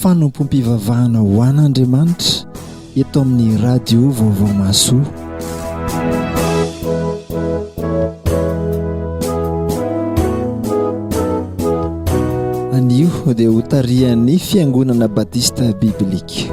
fanompoam-pivavahana ho an'Andriamanitra eto amin'ny Radio Vaovao Mahasoa. Anio dia hotarihan'ny Fiangonana Batista Biblika.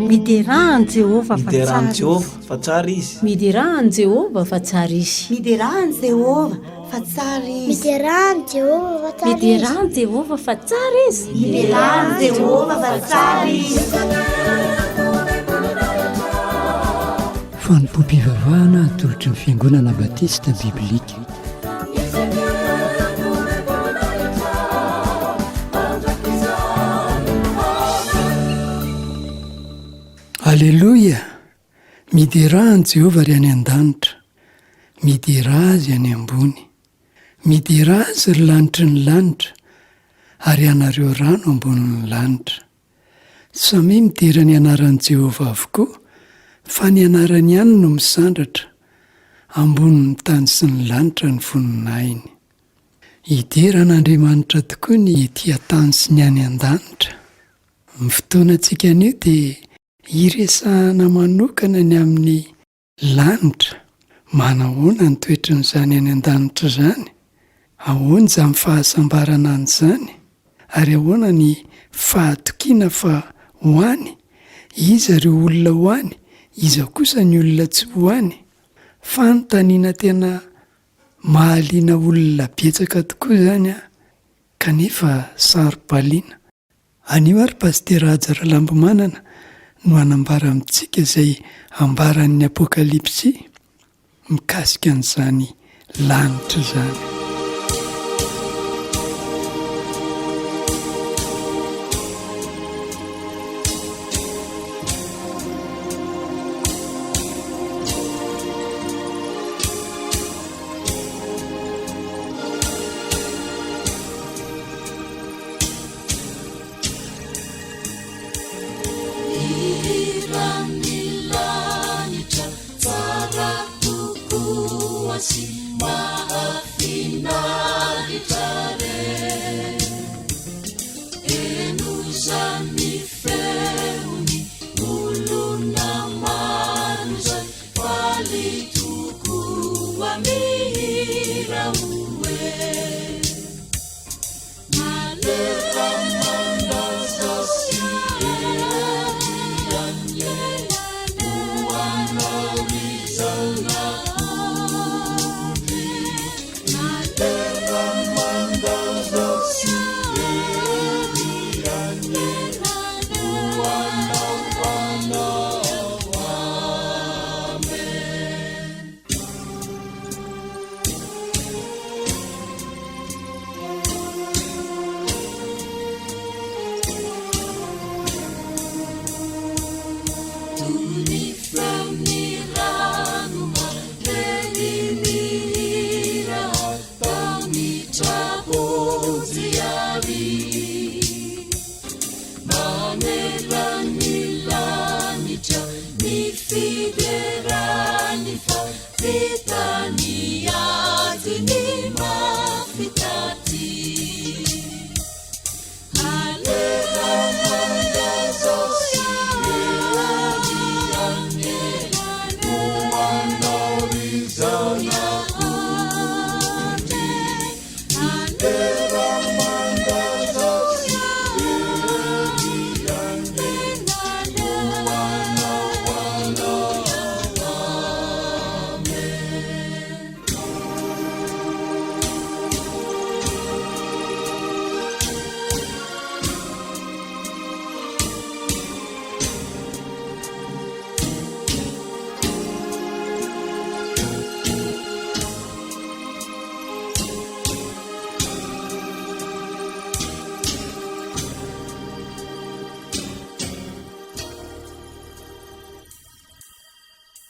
Miderà an'i Jehovah fa Miderà an'i tsara izy. Jehovah fa tsara izy. Miderà an'i Jehovah fa tsara izy. Miderà an'i Jehovah fa tsara izy. Miderà an'i Jehovah fa tsara izy. Miderà an'i Jehovah fa tsara izy. Miderà an'i Jehovah fa tsara izy. Fanompoam-pivavahana atolotry ny Fiangonana Batista Biblika. Aleloia! Miderà an'i Jehovah ry any an-danitra, miderà azy any ambony. Miderà azy ry lanitry ny lanitra, ary ianareo rano ambonin'ny lanitra. Samia midera ny anaran'i Jehovah avokoa, fa ny anarany ihany no misandratra, ambonin'ny tany sy ny lanitra ny voninahiny. Hidera an'Andriamanitra tokoa ny ety an-tany sy ny any an-danitra. Ny fotoanantsika anio dia hiresahana manokana ny amin'ny Lanitra, manahoana ny toetrin'izany any an-danitra izany? Ahoana izany fahasambarana any izany? Ary ahoana ny fahatokiana fa ho any? Iza ireo olona ho any? Iza kosa ny olona tsy ho any? Fanontaniana tena mahaliana olona betsaka tokoa izany an, kanefa saro-baliana. Anio ary Pasitera Haja Ralambomanana no hanambara amintsika izay ambaran'ny Apokalypsy mikasika an'izany lanitra izany. Hiran'ny lanitra tsara tokoa sy mahafinaritra re. Heno izany feony olona maro izay faly tokoa mihira hoe.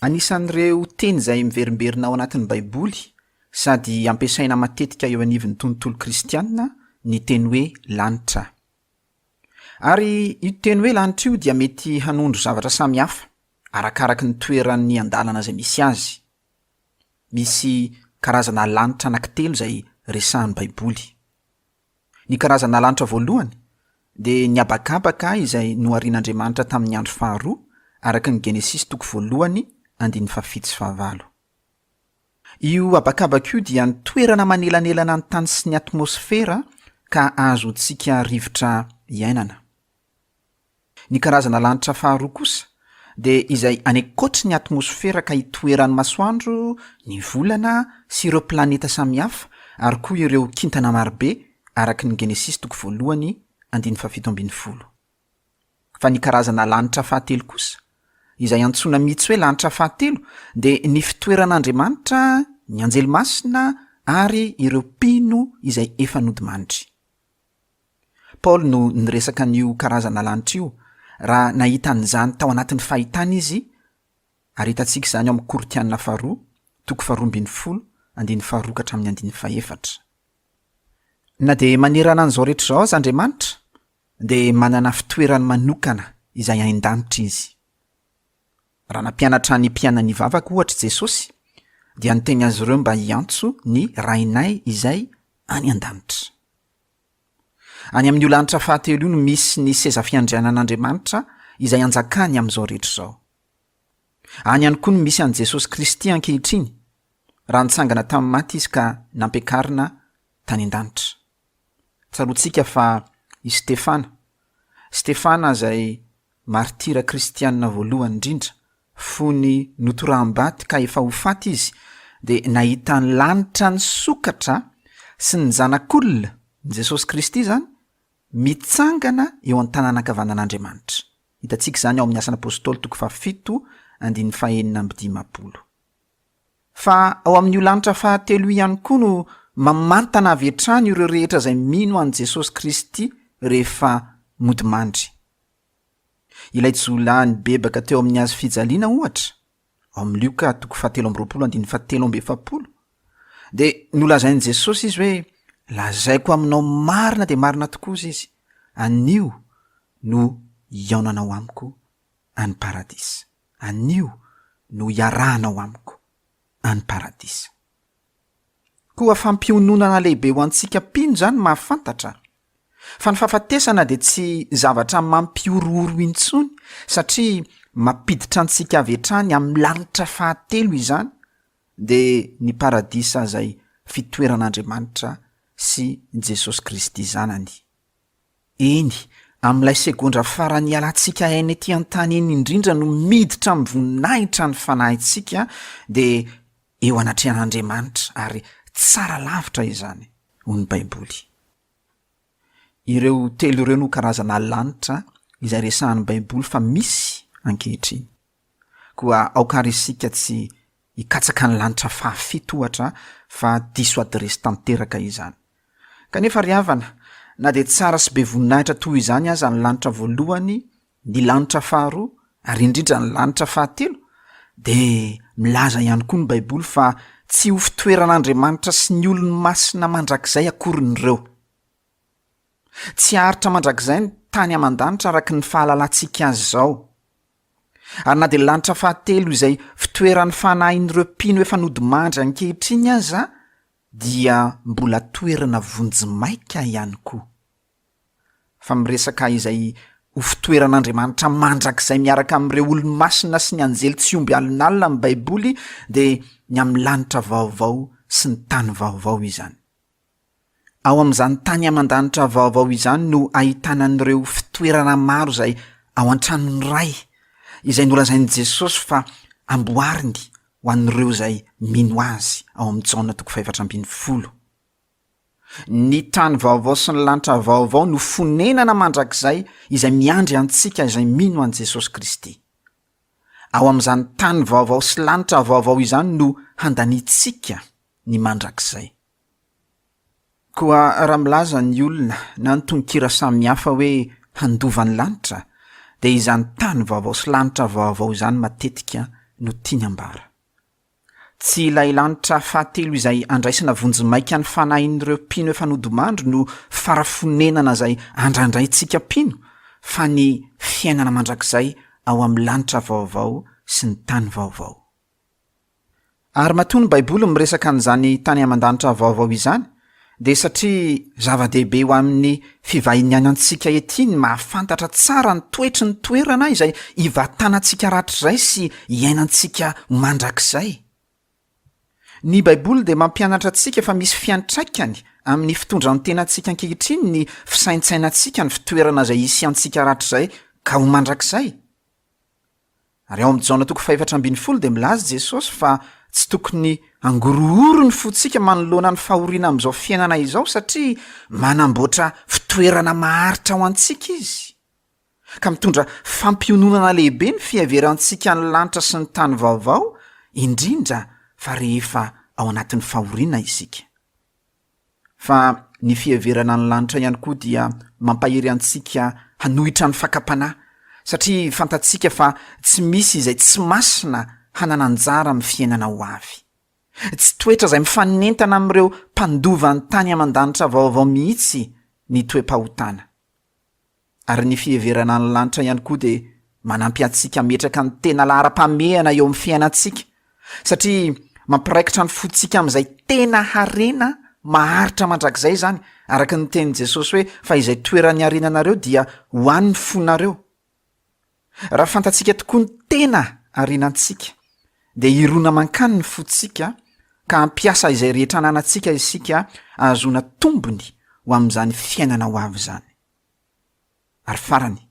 Anisan'ireo teny izay miverimberina ao anatin'ny Baiboly sady ampiasaina matetika eo anivon'ny tontolo kristiana ny teny hoe lanitra. Ary io teny hoe lanitra io dia mety hanondro zavatra samihafa, arakaraky ny toeran'ny andalana izay misy azy. Misy karazana lanitra anankitelo izay resahin'ny Baiboly. Ny karazana lanitra voalohany dia ny habakabaka izay noharian'Andriamanitra tamin'ny andro faharoa, araka ny Genesisy toko voalohany andininy fahafito sy fahavalo. Io habakabaka io dia ny toerana manelanelana ny tany sy ny atmosfera ka ahazoantsika rivotra iainana. Ny karazana lanitra faharoa kosa dia izay any ankoatry ny atmosfera ka itoeran'ny masoandro, ny volana sy ireo planeta samihafa ary koa ireo kintana marobe araka ny Genesisy toko voalohany andininy fahafito ambin'ny folo. Fa ny karazana lanitra fahatelo kosa, izay antsoina mihitsy hoe lanitra fahatelo, dia ny fitoeran'Andriamanitra, ny anjely masina ary ireo mpino izay efa nodimandry. Paoly no niresaka an'io karazana lanitra io, raha nahita an'izany tao anatin'ny fahitana izy, ary hitantsika izany ao amin'ny Korintiana faharoa, toko faharoa ambin'ny folo, andininy faharoa ka hatramin'ny andininy fahefatra. Na dia manerana an'izao rehetra izao aza Andriamanitra, dia manana fitoerany manokana izay any an-danitra izy. Raha nampianatra ny mpianany hivavaka, ohatra, Jesosy, dia niteny azy ireo mba hiantso ny Rainay izay any an-danitra. Any amin'io lanitra fahatelo io no misy ny seza fiandrianan'Andriamanitra izay anjakany amin'izao rehetra izao. Any ihany koa no misy an'i Jesosy Kristy ankehitriny, raha nitsangana tamin'ny maty izy ka nampiakarina tany an-danitra. Tsaroantsika fa i Stefana, Stefana izay martira kristianina voalohany indrindra, fony notoraham-baty ka efa ho faty izy, dia nahita ny lanitra nisokatra sy ny Zanak'olona, ny Jesosy Kristy izany, mitsangana eo an-tanana ankavanan'Andriamanitra. Hitantsika izany ao amin'ny Asan'ny Apostoly toko fahafito andininy fahenina amby dimampolo. Fa ao amin'io lanitra fahatelo io ihany koa no mamantana avy hatrany ireo rehetra izay mino an'i Jesosy Kristy rehefa modimandry. Ilay jiolahy nibebaka teo amin'ny hazo fijaliana, ohatra, ao amin'ny Lioka toko fahatelo amby roapolo andininy fahatelo amby efapolo, dia nolazain'i Jesosy izy hoe, Lazaiko aminao marina dia marina tokoa, hozy izy, anio no hihaonanao amiko any Paradisa. Anio no hiarahanao amiko any Paradisa. Koa fampiononana lehibe ho antsika mpino izany mahafantatra fa ny fahafatesana dia tsy zavatra mampihorohoro intsony satria mampiditra antsika avy hatrany amin'ny lanitra fahatelo izany dia ny paradisa izay fitoeran'Andriamanitra sy Jesosy Kristy Zanany. Eny, amin'ilay segondra farany hialantsika aina ety an-tany iny indrindra no miditra amin'ny voninahitra ny fanahintsika dia eo anatrehan'Andriamanitra ary tsara lavitra izany, hoy ny Baiboly. Ireo telo ireo no karazana lanitra izay resahan'ny Baiboly fa misy ankehitriny. Koa aoka àry isika tsy hikatsaka ny lanitra fahafito, ohatra, fa diso adiresy tanteraka izany. Kanefa ry havana, na dia tsara sy be voninahitra toy izany aza ny lanitra voalohany, ny lanitra faharoa, ary indrindra ny lanitra fahatelo, dia milaza ihany koa ny Baiboly fa tsy ho fitoeran'Andriamanitra sy ny olony masina mandrakizay akory ireo. Tsy haharitra mandrakizay ny tany aman-danitra araka ny fahalalantsika azy izao. Ary na dia lanitra fahatelo izay fitoeran'ny fanahin'ireo mpino efa nodimandry ankehitriny aza dia mbola toerana vonjimaika ihany koa. Fa miresaka izay ho fitoeran'Andriamanitra mandrakizay miaraka amin'ireo olo-masina sy ny anjely tsy omby alinalina ny Baiboly dia ny amin'ny lanitra vaovao sy ny tany vaovao izany. Ao amin'izany tany aman-danitra vaovao izany no ahitana an'ireo fitoerana maro izay ao an-tranon'ny Ray, izay nolazain'i Jesosy fa amboariny ho an'ireo izay mino Azy, ao amin'ny Jaona toko fahefatra ambin'ny folo. Ny tany vaovao sy ny lanitra vaovao no fonenana mandrakizay izay miandry antsika izay mino an'i Jesosy Kristy. Ao amin'izany tany vaovao sy lanitra vaovao izany no handaniantsika ny mandrakizay. Koa raha milaza ny olona na ny tononkira samihafa hoe handova ny lanitra dia izany tany vaovao sy lanitra vaovao izany matetika no tiany ambara. Tsy ilay lanitra fahatelo izay andraisana vonjimaika ny fanahin'ireo mpino efa nodimandry no fara-fonenana izay andrandraintsika mpino fa ny fiainana mandrakizay ao amin'ny lanitra vaovao sy ny tany vaovao. Ary matoa ny Baiboly miresaka an'izany tany aman-danitra vaovao izany, dia satria zava-dehibe ho amin'ny fivahinianantsika ety ny mahafantatra tsara ny toetry ny toerana izay ivatanantsika rahatrizay sy iainantsika mandrakizay. Ny Baiboly dia mampianatra antsika fa misy fiantraikany amin'ny fitondran-tenantsika ankehitriny ny fisaintsainantsika ny fitoerana izay hisy antsika rahatrizay ka ho mandrakizay. Ary ao amin'ny Jaona toko fahefatra ambinifolo dia milaza Jesosy fa tsy tokony hangorohoro ny fontsika manoloana ny fahoriana amin'izao fiainana izao satria manamboatra fitoerana maharitra ho antsika Izy. Ka mitondra fampiononana lehibe ny fiheverantsika ny lanitra sy ny tany vaovao, indrindra fa rehefa ao anatin'ny fahoriana isika. Fa ny fiheverana ny lanitra ihany koa dia mampahery antsika hanohitra ny fakam-panahy, satria fantatsika fa tsy misy izay tsy masina hanana anjara amin'ny fiainana ho avy. Tsy toetra izay mifanentana amin'ireo mpandova ny tany aman-danitra vaovao mihitsy ny toe-pahotana. Ary ny fiheverana ny lanitra ihany koa dia manampy antsika hametraka ny tena laharam-pahamehana eo amin'ny fiainantsika, satria mampiraikitra ny fontsika amin'izay tena harena maharitra mandrakizay izany, araka ny tenin'i Jesosy hoe, Fa izay toeran'ny harenanareo dia ho any ny fonareo. Raha fantatsika tokoa ny tena harenantsika, dia hirona mankany ny fontsika ka hampiasa izay rehetra ananantsika isika hahazoana tombony ho amin'izany fiainana ho avy izany. Ary farany,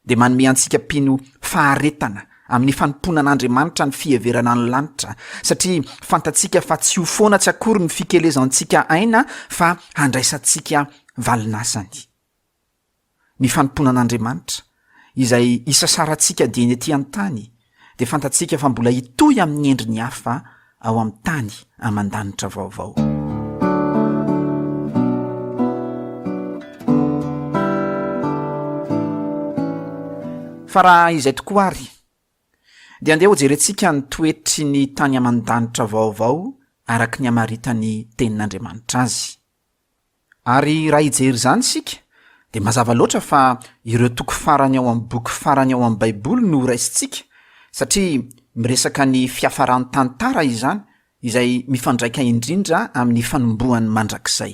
dia manome antsika mpino faharetana amin'ny fanompoana an'Andriamanitra ny fiheverana ny lanitra, satria fantatsika fa tsy ho foana tsy akory ny fikelezantsika aina fa handraisantsika valin'asany. Ny fanompoana an'Andriamanitra, izay isasarantsika dieny ety an-tany, dia fantatsika fa mbola hitohy amin'ny endriny hafa ao amin'ny tany aman-danitra vaovao. Fa raha izay tokoa àry, dia andeha hojerentsika ny toetry ny tany aman-danitra vaovao araka ny hamaritan'ny Tenin'Andriamanitra azy. Ary raha hijery izany isika, dia mazava loatra fa ireo toko farany ao amin'ny boky farany ao amin'ny Baiboly no horaisintsika, satria miresaka ny fiafaran'ny tantara izany, izay mifandraika indrindra amin'ny fanombohan'ny mandrakizay.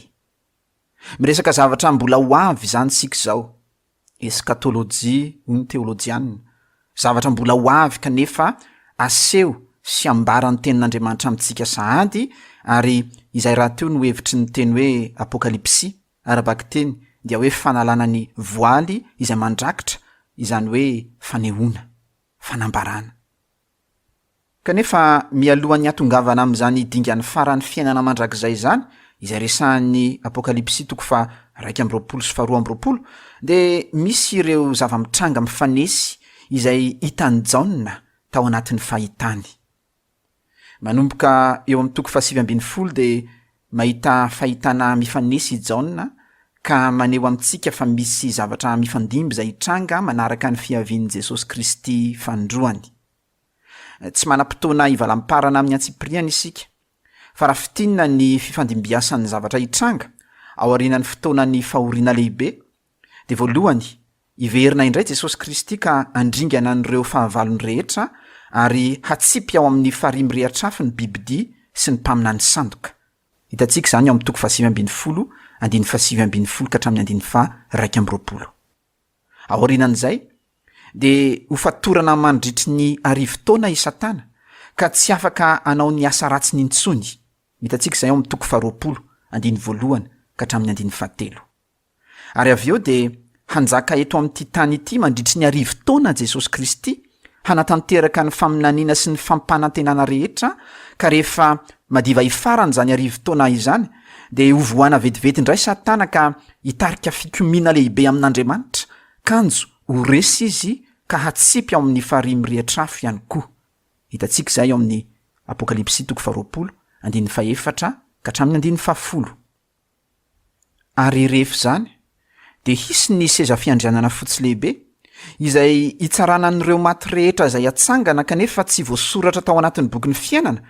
Miresaka zavatra mbola ho avy izany isika izao. Eskatolojia, hoy ny teolojianina, zavatra mbola ho avy kanefa aseho sy ambaran'ny Tenin'Andriamanitra amintsika sahady, ary izay rahateo no hevitry ny teny hoe apokalypsy, ara-bakiteny dia hoe fanalana ny voaly izay mandrakitra, izany hoe fanehoana, fanambarana. Kanefa mialohan'ny hahatongavana amin'izany dingan'ny faran'ny fiainana mandrakizay izany, izay resahin'ny Apokalypsy toko faha 21 sy faha 22, dia misy ireo zava-mitranga mifanesy izay hitan'i Jaona tao anatin'ny fahitany. Manomboka eo amin'ny toko faha 19 dia mahita fahitana mifanesy i Jaona ka maneho amintsika fa misy zavatra mifandimby izay hitranga manaraka ny fiavian'i Jesosy Kristy fanindroany. Tsy manam-potoana hivalamparana amin'ny antsipiriany isika, fa raha fintinina ny fifandimbiasan'ny zavatra hitranga aorianan'ny fotoanan'ny fahoriana lehibe, dia voalohany, hiverina indray Jesosy Kristy ka handringana an'ireo fahavalony rehetra ary hatsipy ao amin'ny farihy mirehatr'afo ny bibidia sy ny mpaminany sandoka. Hitantsika izany ao amin'ny toko fahasivy ambinifolo, andininy fahasivy ambinifolo ka hatramin'ny andininy faha-21. Aorianan'izay, dia hofatorana mandritry ny arivotaona i Satana, ka tsy afaka hanao ny asa ratsiny intsony. Hitantsika izay ao amin'ny toko faharoapolo, andininy voalohany ka hatramin'ny andininy fahatelo. Ary avy eo dia hanjaka eto amin'ity tany ity mandritry ny arivotaona Jesosy Kristy, hanatanteraka ny faminaniana sy ny fampanantenana rehetra, ka rehefa madiva hifarana izany arivotaona izany, dia hovohana vetivety indray Satana ka hitarika fikomiana lehibe amin'Andriamanitra, kanjo ho resy izy ka hatsipy ao amin'ny farihy mirehitr'afo ihany koa. Hitantsika izay ao amin'ny Apokalypsy toko faharoapolo, andininy fahefatra ka hatramin'ny andininy fahafolo. Ary rehefa izany, dia hisy ny seza fiandrianana fotsy lehibe, Izay hitsarana an'ireo maty rehetra izay hatsangana kanefa tsy voasoratra tao anatin'ny bokin'ny fiainana,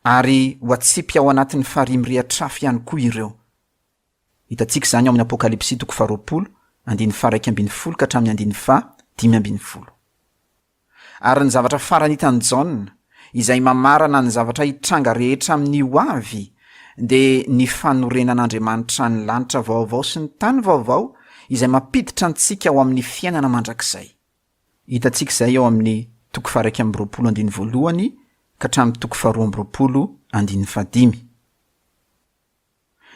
ary ho atsipy ao anatin'ny farihy mirehatr'afo ihany koa ireo. Hitantsika izany ao amin'ny Apokalypsy toko faharoapolo, andininy faha-11 ka hatramin'ny andininy faha-15. Ary ny zavatra farany hitan'i Jaona, izay mamarana ny zavatra hitranga rehetra amin'ny ho avy, dia ny fanorenan'Andriamanitra ny lanitra vaovao sy ny tany vaovao, izay mampiditra antsika ao amin'ny fiainana mandrakizay. Hitantsika izay ao amin'ny toko faha-21 andininy voalohany ka hatramin'ny toko faha-22 andininy fahadimy.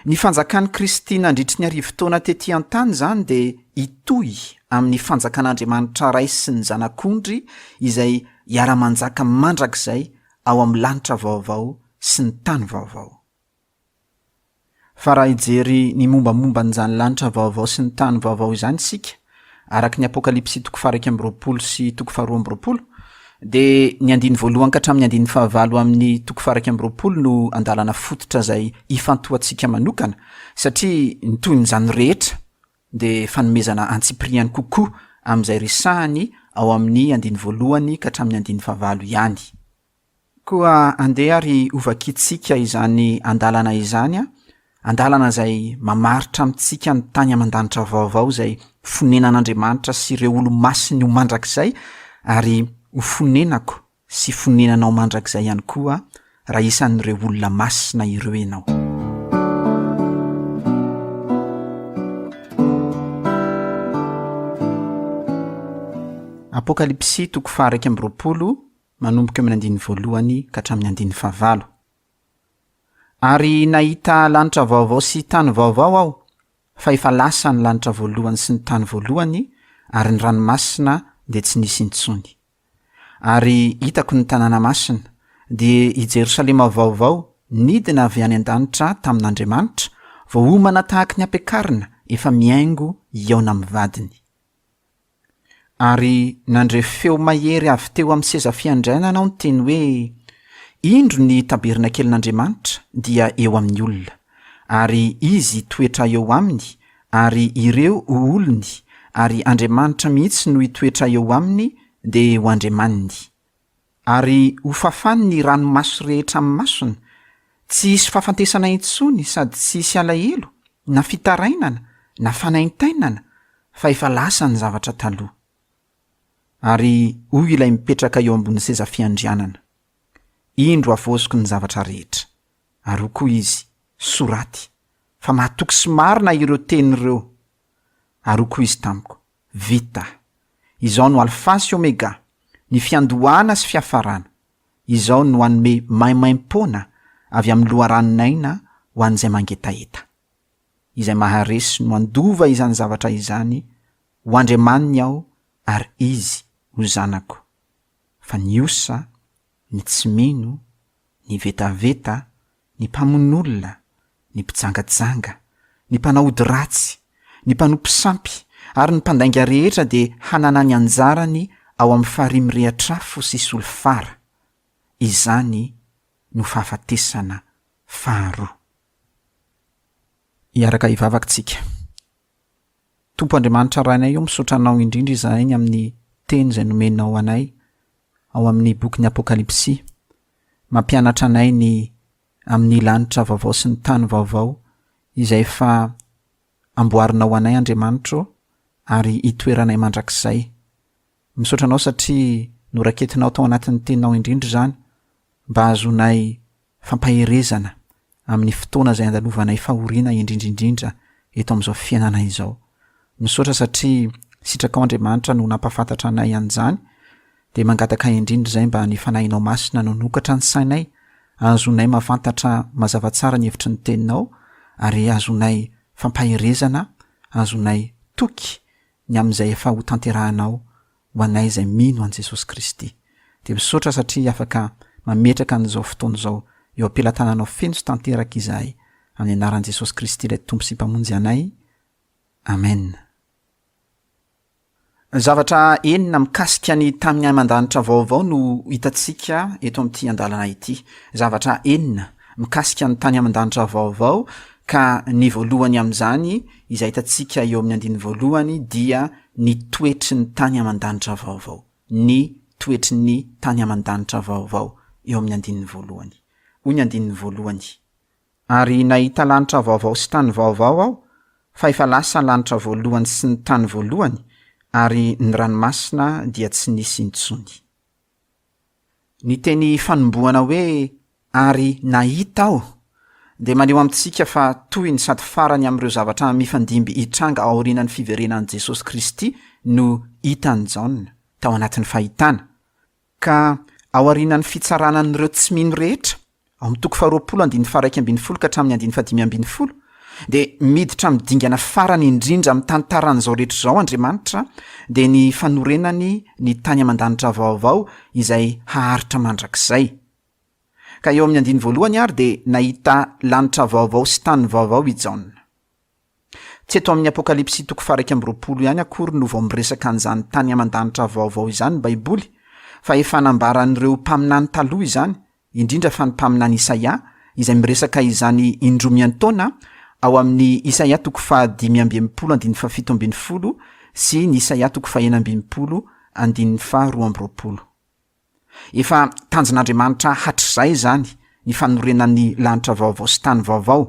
Ny fanjakan'i Kristy nandritry ny arivotaona tetỳ an-tany izany dia hitohy amin'ny fanjakan'Andriamanitra Ray sy ny Zanak'ondry izay hiara-manjaka mandrakizay ao amin'ny lanitra vaovao sy ny tany vaovao. Fa raha hijery ny mombamomba an'izany lanitra vaovao sy ny tany vaovao izany isika, Araka ny Apokalypsy toko faha-21 sy toko faha-22, dia ny andininy voalohany ka hatramin'ny andininy fahavalo amin'ny toko faha-21 no andalana fototra izay ifantohantsika manokana, satria ny tohin'izany rehetra dia fanomezana antsipiriany kokoa amin'izay resahany ao amin'ny andininy voalohany ka hatramin'ny andininy fahavalo ihany. Koa andeha ary hovakintsika izany andalana izany, andalana izay mamaritra amintsika ny tany aman-danitra vaovao izay fonenan'Andriamanitra sy ireo olo-masiny ho mandrakizay, ary ho fonenako sy fonenanao mandrakizay ihany koa raha isan'ireo olona masina ireo ianao. Apokalypsy toko faha-21 manomboka eo amin'ny andininy voalohany ka hatramin'ny andininy fahavalo. Ary nahita lanitra vaovao sy tany vaovao aho, fa efa lasa ny lanitra voalohany sy ny tany voalohany, ary ny ranomasina dia tsy nisy intsony. Ary hitako ny tanàna masina, dia i Jerosalema vaovao, nidina avy any an-danitra tamin'Andriamanitra, voaomana tahaky ny ampiakarina efa mihaingo hihaona amin'ny vadiny. Ary nandre feo mahery avy teo amin'ny seza fiandrianana aho niteny hoe, Indro ny tabernakelin'Andriamanitra dia eo amin'ny olona, ary Izy hitoetra eo aminy, ary ireo ho olony, ary Andriamanitra mihitsy no hitoetra eo aminy, dia ho Andriamaniny. Ary hofafany ny ranomaso rehetra amin'ny masony, tsy hisy fahafantesana intsony sady tsy hisy alahelo, na fitarainana, na fanaintainana, fa efa lasa ny zavatra taloha. Ary hoy ilay mipetraka eo ambonin'ny seza fiandrianana, Indro havaoziko ny zavatra rehetra. Ary hoy koa izy, Soraty, fa mahatoky sy marina ireo teny ireo. Ary hoy koa izy tamiko, Vita. Izao no Alfa sy Omega, ny fiandohana sy fiafarana. Izao no hanome maimaim-poana avy amin'ny loharanon'aina ho an'izay mangetaheta. Izay maharesy no handova izany zavatra izany, ho Andriamaniny aho ary izy ho zanako. Fa ny osa, ny tsy mino, ny vetaveta, ny mpamono olona, ny mpijangajanga, ny mpanao ody ratsy, ny mpanompo sampy, ary ny mpandainga rehetra dia hanana ny anjarany ao amin'ny farihy mirehatr'afo sy solifara. Izany no fahafatesana faharoa. Hiaraka hivavaka tsika. Tompo Andriamanitra Rainay o, misaotra Anao indrindra izahay ny amin'ny Teny izay nomenao anay ao amin'ny bokin'ny Apokalypsy. Mampianatra anay ny amin'ny lanitra vaovao sy ny tany vaovao izay efa amboarinao anay Andriamanitra ô, ary hitoeranay mandrakizay. Misaotra Anao satria noraketinao tao anatin'ny Teninao indrindra izany mba hahazoanay fampaherezana amin'ny fotoana izay andalovanay fahoriana indrindra indrindra eto amin'izao fiainana izao. Misaotra satria sitrakao Andriamanitra no nampahafantatra anay an'izany dia mangataka indrindra izay mba ny Fanahinao Masina no hanokatra ny sainay ahazoanay mahafantatra mazava tsara ny hevitry ny Teninao ary ahazoanay fampaherezana, ahazoanay toky ny amin'izay efa hotanterahanao ho anay izay mino an'i Jesosy Kristy. Dia misaotra satria afaka mametraka an'izao fotoana izao eo am-pelatananao feno sy tanteraka izahay, amin'ny anaran'i Jesosy Kristy ilay Tompo sy Mpamonjy anay. Amen. Zavatra enina mikasika ny tany aman-danitra vaovao no hitantsika eto amin'ity andalana ity. Zavatra enina mikasika ny tany aman-danitra vaovao. Ka ny voalohany amin'izany izay hitantsika eo amin'ny andininy voalohany dia ny toetry ny tany aman-danitra vaovao. Ny toetry ny tany aman-danitra vaovao eo amin'ny andininy voalohany. Hoy ny andininy voalohany. Ary nahita lanitra vaovao sy tany vaovao aho, fa efa lasa ny lanitra voalohany sy ny tany voalohany, ary ny ranomasina dia tsy nisy intsony. Ny teny fanombohana hoe ary nahita aho dia maneho amintsika fa tohiny sady farany amin'ireo zavatra mifandimby hitranga aorianan'ny fiverenan'i Jesosy Kristy no hitan'i Jaona tao anatin'ny fahitana. Ka aorianan'ny fitsarana an'ireo tsy mino rehetra, ao amin'ny toko faharoapolo andininy faha-11 ka hatramin'ny andininy fahadimy ambin'ny folo, dia miditra amin'ny dingana farany indrindra amin'ny tantaran'izao rehetra izao Andriamanitra, dia ny fanorenany ny tany aman-danitra vaovao izay haharitra mandrakizay. Ka eo amin'ny andininy voalohany ary dia nahita lanitra vaovao sy tany vaovao i Jaona. Tsy eto amin'ny Apokalypsy toko faha-21 ihany akory no vao miresaka an'izany tany aman-danitra vaovao izany ny Baiboly, fa efa nambaran'ireo mpaminany taloha izany, indrindra fa ny mpaminany Isaia, izay miresaka izany indroa miantaona ao amin'ny Isaia toko fahadimy amby enimpolo andininy fahafito ambin'ny folo sy ny Isaia toko fahenina ambin'ny folo andininy faharoa amby roapolo. Efa tanjon'Andriamanitra hatrizay izany ny fanorenany lanitra vaovao sy tany vaovao.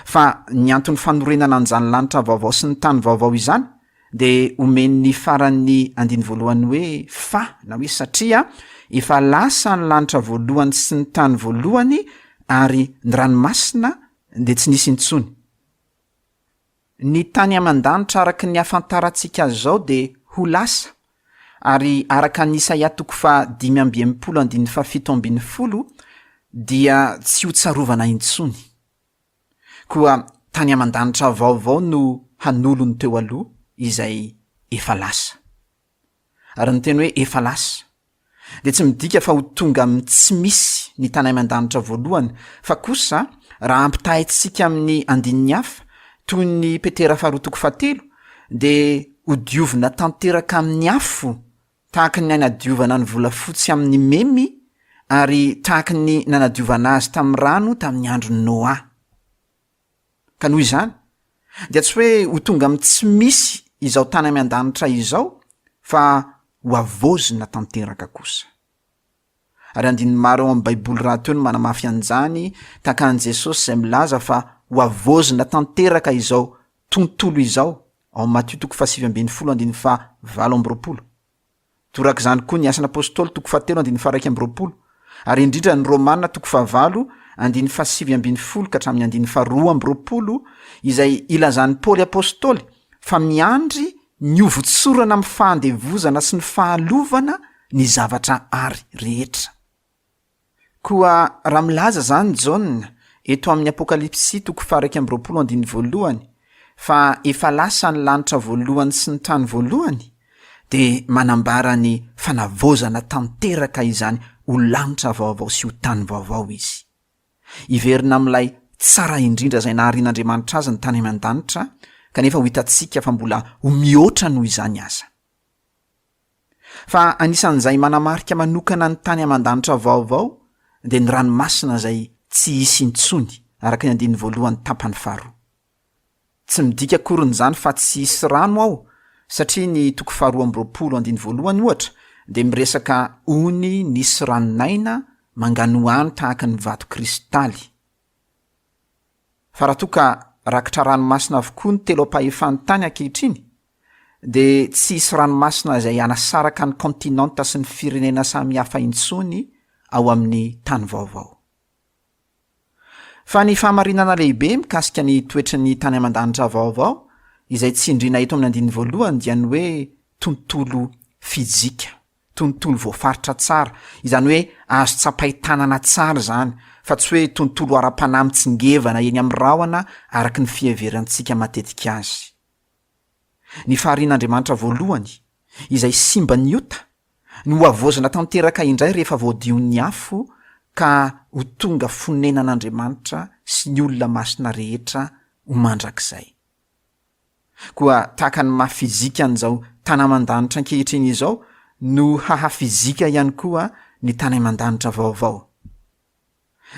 Fa ny anton'ny fanorenana an'izany lanitra vaovao sy ny tany vaovao izany dia omen'ny faran'ny andiny voalohany hoe fa na hoe satria efa lasa ny lanitra voalohany sy ny tany voalohany ary ny ranomasina dia tsy nisy intsony. Ny tany aman-danitra araka ny ahafantarantsika azy izao dia ho lasa, ary araka an'i Isaia toko faha-65 andininy faha-17 dia tsy ho tsarovana intsony. Koa tany aman-danitra vaovao no hanolo ny teo aloha izay efa lasa. Ary ny teny hoe efa lasa dia tsy midika fa ho tonga amin'ny tsy misy ny tany aman-danitra voalohany, fa kosa raha ampitahaintsika amin'ny andininy hafa, toy ny Petera faharoa toko fahatelo, dia hodiovina tanteraka amin'ny afo tahaka ny nanadiovana ny volafotsy amin'ny memy ary tahaka ny nanadiovana azy tamin'ny rano tamin'ny andron'i Noa. Ka noho izany, dia tsy hoe ho tonga amin'ny tsy misy izao tany amy an-danitra izao fa ho havaozina tanteraka kosa. Ary andininy maro ao amin'ny Baiboly rahateo no manamafy an'izany, tahaka an'i Jesosy izay milaza fa ho havaozina tanteraka izao tontolo izao, ao amin'ny Matio toko fahasivy ambin'ny folo andininy fahavalo amby roapolo. Torak'izany koa ny Asan'ny Apostoly toko fahatelo andininy faha-21, ary indrindra ny Romana toko fahavalo andininy fahasivy ambin'ny folo ka hatramin'ny andininy faharoa amby roapolo izay ilazan'i Paoly Apostoly fa miandry ny hovotsorana amin'ny fahandevozana sy ny fahalovana ny zavatra àry rehetra. Koa raha milaza izany Jaona, eto amin'ny Apokalypsy toko faha-21 andininy voalohany, fa efa lasa ny lanitra voalohany sy ny tany voalohany, dia manambara ny fanavaozana tanteraka izany ho lanitra vaovao sy ho tany vaovao izy. Hiverina amin'ilay tsara indrindra izay naharian'Andriamanitra azy ny tany aman-danitra, kanefa ho hitantsika fa mbola ho mihoatra noho izany aza. Fa anisan'izay manamarika manokana ny tany aman-danitra vaovao dia ny ranomasina izay tsy hisy intsony, araka ny andininy voalohany tapany faharoa. Tsy midika akoriny izany fa tsy hisy rano ao, satria ny toko faharoa amby roapolo andininy voalohany, ohatra, dia miresaka ony nisy ranon'aina manganohano tahaka ny vato kristaly. Fa raha toa ka rakitra ranomasina avokoa ny telo ampahefan'ny tany ankehitriny, dia tsy hisy ranomasina izay hanasaraka ny kontinanta sy ny firenena samihafa intsony ao amin'ny tany vaovao. Fa ny fahamarinana lehibe mikasika ny toetry ny tany aman-danitra vaovao, izay tsindriana eto amin'ny andininy voalohany dia ny hoe tontolo fizika. tontolo voafaritra tsara, izany hoe azo tsapain-tanana tsara izany, fa tsy hoe tontolo ara-panahy mitsingevana eny amin'ny rahona araka ny fiheverantsika matetika azy. Ny faharian'Andriamanitra voalohany, izay simba ny ota, no hohavaozina tanteraka indray rehefa voadion'ny afo ka ho tonga fonenan'Andriamanitra sy ny olona masina rehetra ho mandrakizay. Koa tahaka ny maha fizika an'izao tany aman-danitra ankehitriny izao no haha fizika ihany koa ny tany aman-danitra vaovao.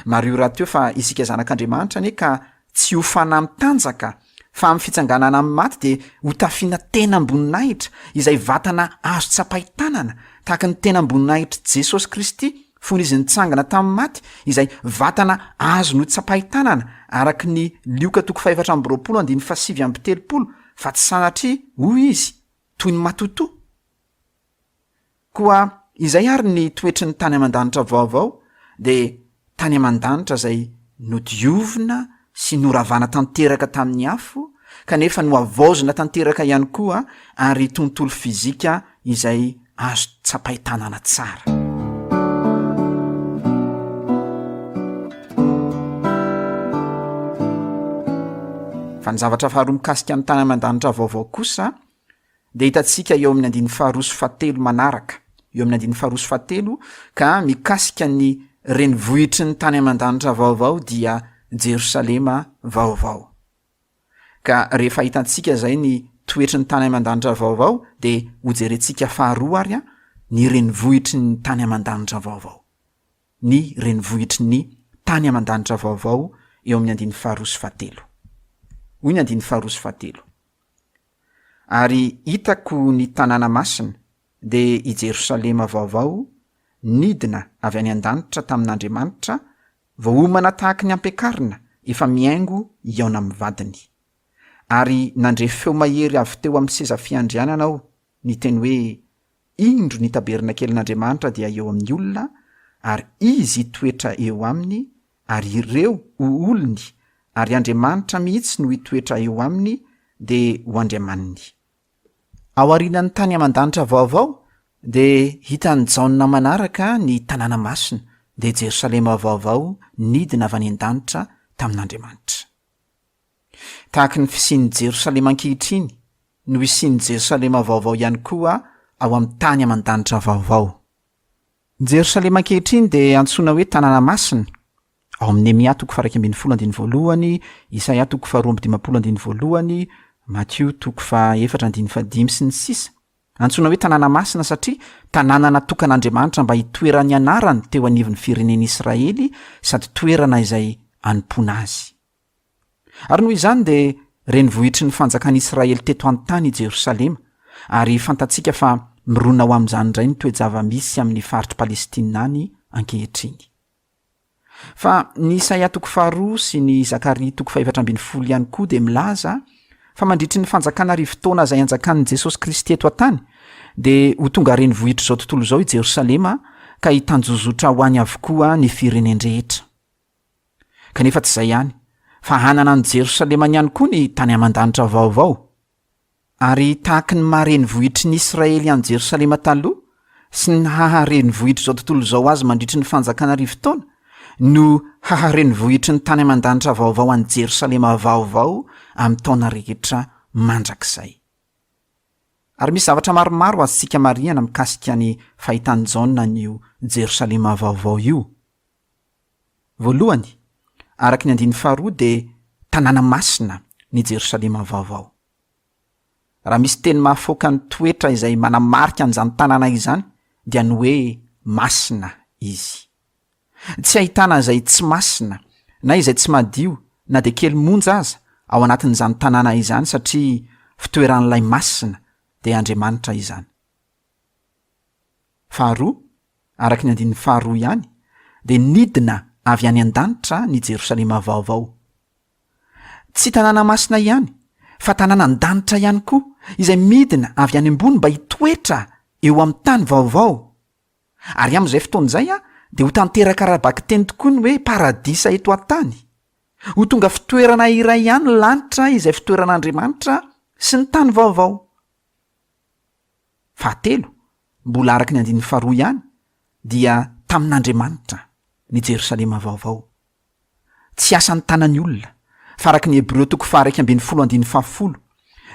Mariho rahateo fa isika zanak'Andriamanitra anie ka tsy ho fanahy mitanjaka, fa amin'ny fitsanganana amin'ny maty dia hotafiana tenam-boninahitra, izay vatana azo tsapain-tanana, tahaka ny tenam-boninahitr'i Jesosy Kristy fony Izy nitsangana tamin'ny maty, izay vatana azo notsapain-tanana, araka ny Lioka toko fahefatra amby 20 andininy fahasivy amby 30, fa tsy sanatria, hoy Izy, toy ny matotoa. Koa izay ary ny toetry ny tany aman-danitra vaovao dia tany aman-danitra izay nodiovina sy noravana tanteraka tamin'ny afo kanefa nohavaozina tanteraka ihany koa ary tontolo fizika izay azo tsapain-tanana tsara. Fa ny zavatra faharoa mikasika ny tany aman-danitra vaovao kosa dia hitantsika eo amin'ny andininy faharoa sy fahatelo manaraka, eo amin'ny andininy faharoa sy fahatelo ka mikasika ny renivohitry ny tany aman-danitra vaovao dia Jerosalema vaovao. Ka rehefa hitantsika izay ny toetry ny tany aman-danitra vaovao dia hojerentsika faharoa ary ny renivohitry ny tany aman-danitra vaovao. Ny renivohitry ny tany aman-danitra vaovao eo amin'ny andininy faharoa sy fahatelo. Hoy ny andininy faharoa sy fahatelo. Ary hitako ny tanàna masina, dia i Jerosalema vaovao, nidina avy any an-danitra tamin'Andriamanitra, voaomana tahaky ny ampiakarina efa mihaingo hihaona amin'ny vadiny. Ary nandre feo mahery avy teo amin'ny seza fiandrianana aho, niteny hoe, Indro ny tabernakelin'Andriamanitra dia eo amin'ny olona, ary Izy hitoetra eo aminy, ary ireo ho olony, ary Andriamanitra mihitsy no hitoetra eo aminy, dia ho Andriamaniny. Ao aorianan'ny tany aman-danitra vaovao, dia hitan'i Jaona manaraka ny tanàna masina, dia Jerosalema vaovao nidina avy any an-danitra tamin'Andriamanitra. Tahaky ny fisian'i Jerosalema ankehitriny no hisian'i Jerosalema vaovao ihany koa ao amin'ny tany aman-danitra vaovao. Jerosalema ankehitriny dia antsoina hoe tanàna masina, ao amin'ny Nehemia toko faha-11 andininy voalohany, Isaia toko faha-52 andininy voalohany, Matio toko faha-4 andininy fahadimy sy ny sisa Antsoina hoe tanàna masina satria tanàna natokan'Andriamanitra mba hitoeran'ny anarany teo anivon'ny firenen'Israely sady toerana izay anompoana azy. Ary noho izany dia renivohitry ny fanjakan'i Israely teto an-tany i Jerosalema, ary fantatsika fa mirona ho amin'izany indray ny toe-java-misy amin'ny faritr'i Palestina any ankehitriny. Fa ny Isaia toko faharoa sy ny Zakaria toko fahefatra ambin'ny folo ihany koa dia milaza fa mandritry ny fanjakana arivotaona izay hanjakan'i Jesosy Kristy eto an-tany dia ho tonga renivohitr'izao tontolo izao i Jerosalema ka hitanjozotra ho any avokoa ny firenen-drehetra. Kanefa tsy izay ihany, fa hanana an'i Jerosalemany ihany koa ny tany aman-danitra vaovao. Ary tahaky ny maha renivohitry ny Israely an'i Jerosalema taloha, sy ny haha renivohitr'izao tontolo izao azy mandritry ny fanjakana arivotaona, no haha renivohitry ny tany aman-danitra vaovao an'i Jerosalema vaovao amin'ny taona rehetra mandrakizay. Ary misy zavatra maromaro azontsika marihana mikasika ny fahitan'i Jaona an'io Jerosalema vaovao io. Voalohany, araka ny andininy faharoa dia tanàna masina ny Jerosalema vaovao. Raha misy teny mahafaoka ny toetra izay manamarika an'izany tanàna izany dia ny hoe masina izy. Tsy ahitana izay tsy masina na izay tsy madio na dia kely monja aza ao anatin'izany tanàna izany satria fitoeran'ilay masina dia Andriamanitra izany. Faharoa, araka ny andininy faharoa ihany, dia nidina avy any an-danitra ny Jerosalema Vaovao. Tsy tanàna masina ihany, fa tanàna an-danitra ihany koa, izay midina avy any ambony mba hitoetra eo amin'ny tany vaovao. Ary amin'izay fotoana izay dia ho tanteraka ara-bakiteny tokoa ny hoe paradisa eto an-tany. Ho tonga fitoerana iray ihany ny lanitra izay fitoeran'Andriamanitra sy ny tany vaovao. Fahatelo, mbola araka ny andininy faharoa ihany, dia tamin'Andriamanitra ny Jerosalema Vaovao. Tsy asan'ny tanan'ny olona, fa araka ny Hebreo toko faha-11 andininy fahafolo,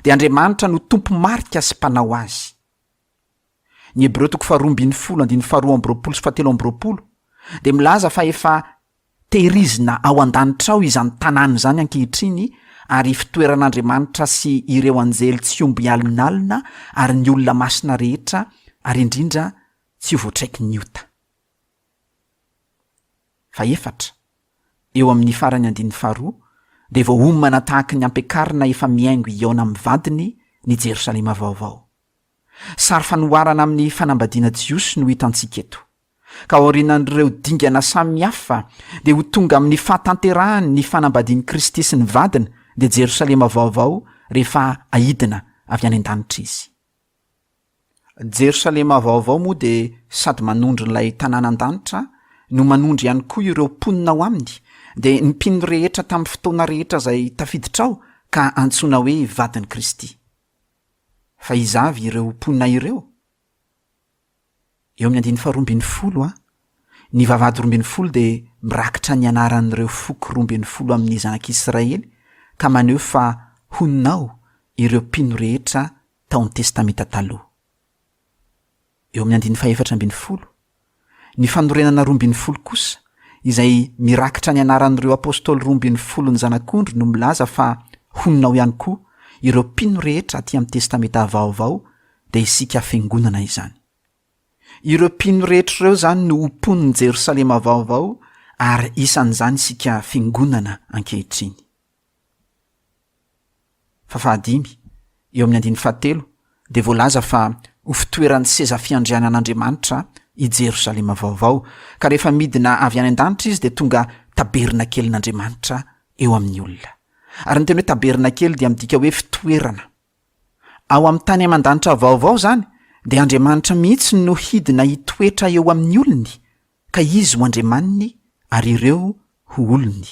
dia Andriamanitra no tompo-marika sy mpanao azy. Ny Hebreo toko faharoa ambin'ny folo andininy faharoa amby roapolo sy fahatelo amby roapolo dia milaza fa efa Tehirizina ao an-danitra ao izany tanàna izany ankehitriny, ary fitoeran'Andriamanitra sy ireo anjely tsy omby alonalona ary ny olona masina rehetra, ary indrindra tsy ho voatraiky ny ota. Fahefatra, eo amin'ny faran'ny andininy faharoa, dia voaomana tahaky ny ampiakarina efa mihaingo hihaona amin'ny vadiny ny Jerosalema Vaovao. Sary fanoharana amin'ny fanambadiana jiosy no hitantsika eto. Ka aorianan'ireo dingana samihafa dia ho tonga amin'ny fahatanterahany ny fanambadian'i Kristy sy ny vadiny, dia Jerosalema Vaovao rehefa aidina avy any an-danitra izy. Jerosalema Vaovao moa dia sady manondro ilay tanàna an-danitra no manondro ihany koa ireo mponina ao aminy, dia ny mpino rehetra tamin'ny fotoana rehetra izay tafiditra ao ka antsoina hoe vadin'i Kristy. Fa iza avy ireo mponina ireo? Eo amin'ny andininy faharoa ambinifolo a, ny vavahady 12 dia mirakitra ny anaran'ireo foko 12 amin'ny zanak'Israely ka maneho fa honina ao ireo mpino rehetra tao amin'ny Testamenta Taloha. Eo amin'ny andininy fahefatra ambinifolo, ny fanorenana 12 kosa, izay mirakitra ny anaran'ireo apostoly 12 ny Zanak'ondry no milaza fa honina ao ihany koa ireo mpino rehetra aty amin'ny Testamenta Vaovao, dia isika Fiangonana izany. Ireo mpino rehetra ireo izany no ho mponin'i Jerosalema Vaovao ary isan'izany isika Fiangonana ankehitriny. Fa fahadimy, eo amin'ny andininy fahatelo, dia voalaza fa ho fitoeran'ny seza fiandrianan'Andriamanitra i Jerosalema Vaovao, ka rehefa midina avy any an-danitra izy dia tonga tabernakelin'Andriamanitra eo amin'ny olona. Ary ny teny hoe tabernakely dia midika hoe fitoerana. Ao amin'ny tany aman-danitra vaovao izany dia Andriamanitra mihitsy no hidina hitoetra eo amin'ny olony, ka Izy ho Andriamaniny ary ireo ho olony.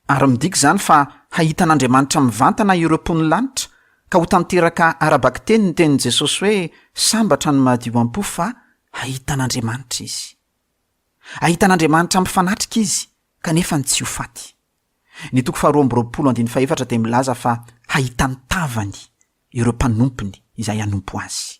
Ary midika izany fa hahita an'Andriamanitra mivantana ireo mponin'ny lanitra, ka ho tanteraka ara-bakiteny ny tenin'i Jesosy hoe, Sambatra ny madio am-po fa hahita an'Andriamanitra izy. Hahita an'Andriamanitra mifanatrika izy, kanefa ny tsy ho faty. Ny toko faharoa amby roapolo andininy fahefatra dia milaza fa hahita ny tavany ireo mpanompony izay hanompo azy.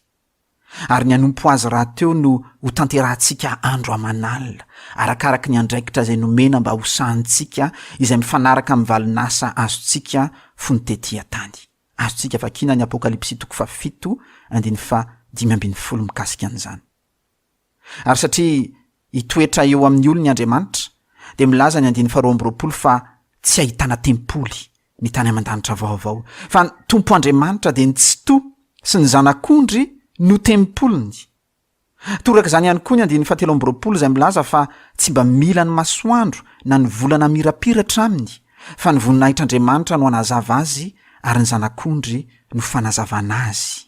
Ary ny hanompo Azy rahateo no hotanterahantsika andro aman'alina, arakaraky ny andraikitra izay nomena mba hosahanintsika, izay mifanaraka amin'ny valin'asa azontsika fony tetỳ an-tany. Azontsika vakiana ny Apokalypsy toko fahafito andininy faha-15 mikasika an'izany. Ary satria hitoetra eo amin'ny olony Andriamanitra, dia milaza ny andininy faharoa amby roapolo fa tsy ahitana tempoly ny tany aman-danitra vaovao, fa ny Tompo Andriamanitra dia ny Tsitoha sy ny Zanak'ondry no tempoliny. Toraka izany ihany koa ny andininy fahatelo amby roapolo izay milaza fa tsy mba mila ny masoandro na ny volana mirapiratra aminy, fa ny voninahitr'Andriamanitra no hanazava azy ary ny Zanak'ondry no fanazavana azy.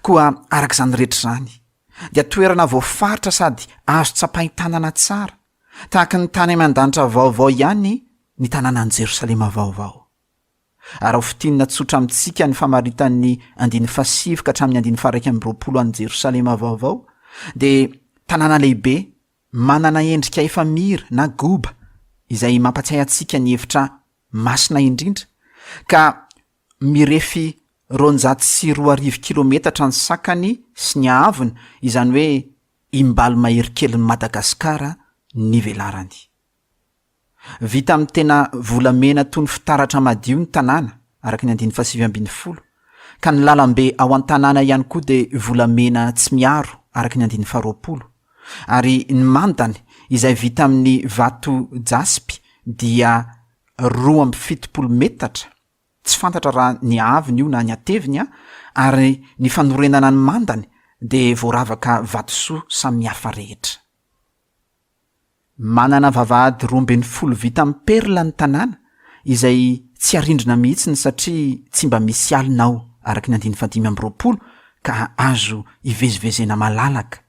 Koa araka izany rehetra izany, dia toerana voafaritra sady azo tsapain-tanana tsara, tahaka ny tany aman-danitra vaovao ihany ny tanànan'i Jerosalema vaovao. Ary ho fintinina tsotra amintsika ny famaritan'ny andininy fahasivy ka hatramin'ny andininy faha-21 an'i Jerosalema vaovao, dia tanàna lehibe manana endrika efamira na goba izay mampatsiahy antsika ny hevitra masina indrindra, ka mirefy 2200 kilometatra ny sakany sy ny haavony, izany hoe imbalo mahery kelin'i Madagasikara ny velarany. Vita amin'ny tena volamena toy ny fitaratra madio ny tanàna, araka ny andininy fahasivy ambinifolo, ka ny lalambe ao an-tanàna ihany koa dia volamena tsy miaro, araka ny andininy faharoapolo, ary ny mandany izay vita amin'ny vato jaspy dia 72 metatra, tsy fantatra raha ny haavony io na ny hateviny an, ary ny fanorenana ny mandany dia voaravaka vatosoa samihafa rehetra. Manana vavahady 12 vita amin'ny perla ny tanàna, izay tsy arindrina mihitsy ny satria tsy mba misy alina ao araka ny andininy fahadimy amby roapolo ka azo ivezivezena malalaka.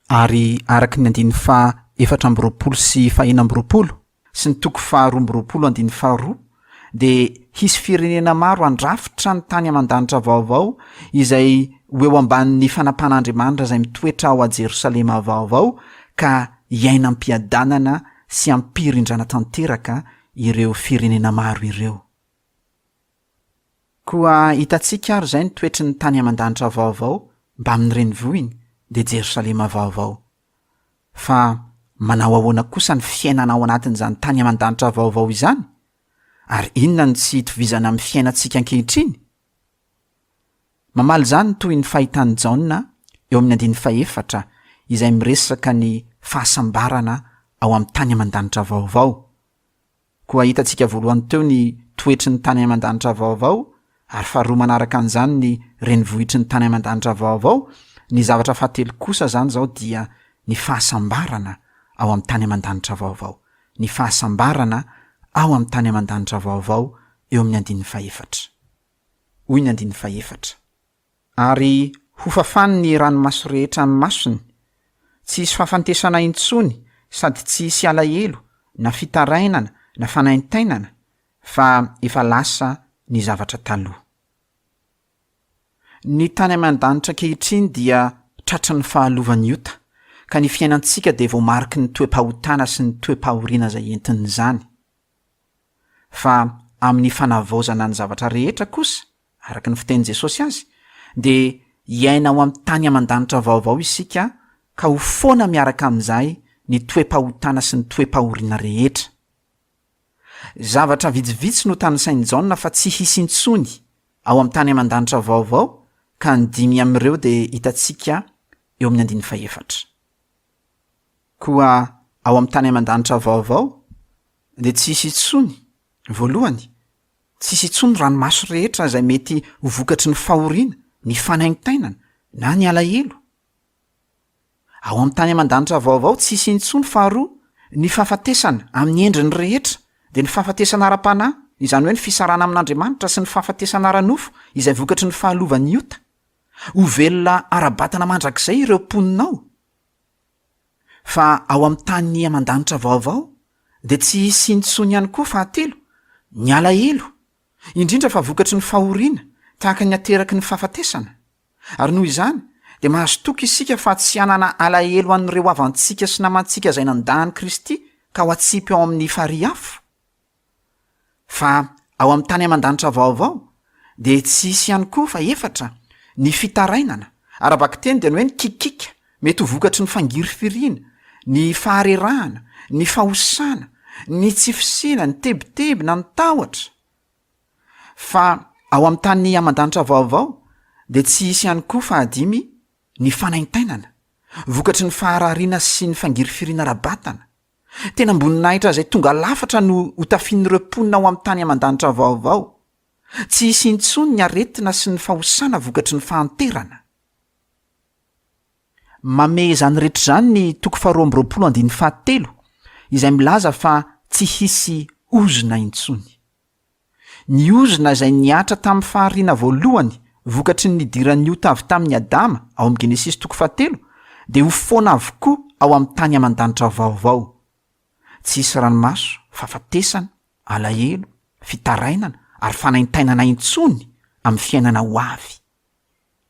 Ary araka ny andininy faha-24 sy faha-26 sy ny toko faha-22 andininy faharoa, dia hisy firenena maro handrafitra ny tany aman-danitra vaovao izay ho eo ambanin'ny fanapahan'Andriamanitra izay mitoetra ao Jerosalema vaovao ka hiaina am-piadanana sy am-pirindrana tanteraka ireo firenena maro ireo. Koa hitantsika ary izay ny toetry ny tany aman-danitra vaovao mbamin'ny renivohiny, dia Jerosalema vaovao. Fa manao ahoana kosa ny fiainana ao anatin'izany tany aman-danitra vaovao izany? Ary inona no tsy itovizana amin'ny fiainantsika ankehitriny? Mamaly izany ny tohin'ny fahitan'i Jaona eo amin'ny andininy fahefatra izay miresaka ny fahasambarana ao amin'ny tany aman-danitra vaovao. Koa hitantsika voalohany teo ny toetry ny tany aman-danitra vaovao, ary faharoa manaraka an'izany ny renivohitry ny tany aman-danitra vaovao, ny zavatra fahatelo kosa izany izao dia ny fahasambarana ao amin'ny tany aman-danitra vaovao, ny fahasambarana ao amin'ny tany aman-danitra vaovao eo amin'ny andininy fahefatra. Hoy ny andininy fahefatra. Ary hofafany ny ranomaso rehetra amin'ny masony, tsy hisy fahafantesana intsony sady tsy hisy alahelo na fitarainana na fanaintainana fa efa lasa ny zavatra taloha. Ny tany aman-danitra ankehitriny dia tratry ny fahalovan'ny ota, ka ny fiainantsika dia voamariky ny toe-pahotana sy ny toe-pahoriana izay entin'izany. Fa amin'ny fanavaozana ny zavatra rehetra kosa, araka ny fitenin'i Jesosy azy, dia hiaina ao amin'ny tany aman-danitra vaovao isika ka ho foana miaraka amin'izay ny toe-pahotana sy ny toe-pahoriana rehetra. Zavatra vitsivitsy no tanisain'i Jaona fa tsy hisy intsony ao amin'ny tany aman-danitra vaovao ka ny dimy amin'ireo dia hitantsika eo amin'ny andininy fahefatra. Koa ao amin'ny tany aman-danitra vaovao dia tsy hisy intsony, voalohany, tsy hisy intsony ranomaso rehetra izay mety ho vokatry ny fahoriana, ny fanaintainana, na ny alahelo. Ao amin'ny tany aman-danitra vaovao tsy hisy intsony, faharoa, ny fahafatesana amin'ny endriny rehetra, dia ny fahafatesana ara-panahy, izany hoe ny fisarahana amin'Andriamanitra, sy ny fahafatesana ara-nofo, izay vokatry ny fahalovan'ny ota. Ho velona ara-batana mandrakizay ireo mponina ao. Fa ao amin'ny tany aman-danitra vaovao dia tsy hisy intsony ihany koa, fahatelo, ny alahelo, indrindra fa vokatry ny fahoriana tahaka ny ateraky ny fahafatesana. Ary noho izany, dia mahazo toky isika fa tsy hanana alahelo an'ireo havantsika sy namantsika izay nandà an'i Kristy ka ho atsipy ao amin'ny farihy afo. Fa ao amin'ny tany aman-danitra vaovao, dia tsy hisy ihany koa, fahefatra, ny fitarainana, ara-bakiteny dia ny hoe ny kikiaka, mety ho vokatry ny fangirifiriana, ny faharerahana, ny fahosana, ny tsy fisiana, ny tebiteby na ny tahotra. Fa ao amin'ny tany aman-danitra vaovao dia tsy hisy ihany koa fahadimy ny fanaintainana, vokatry ny faharariana sy ny fangirifiriana ara-batana. Tena am-boninahitra izay tonga lafatra no hotafian'ireo mponina ao amin'ny tany aman-danitra vaovao. Tsy hisy intsony ny aretina sy ny fahosana vokatry ny fahanterana. Mamehy izany rehetra izany ny toko faharoa amby roapolo andininy fahatelo, izay milaza fa tsy hisy ozona intsony. Ny ozona izay nihatra tamin'ny fahariana voalohany vokatry ny nidiran'ny ota avy tamin'i Adama ao amin'ny Genesisy toko fahatelo dia ho foana avokoa ao amin'ny tany aman-danitra vaovao. Tsy hisy ranomaso, fahafatesana, alahelo, fitarainana ary fanaintainana intsony amin'ny fiainana ho avy.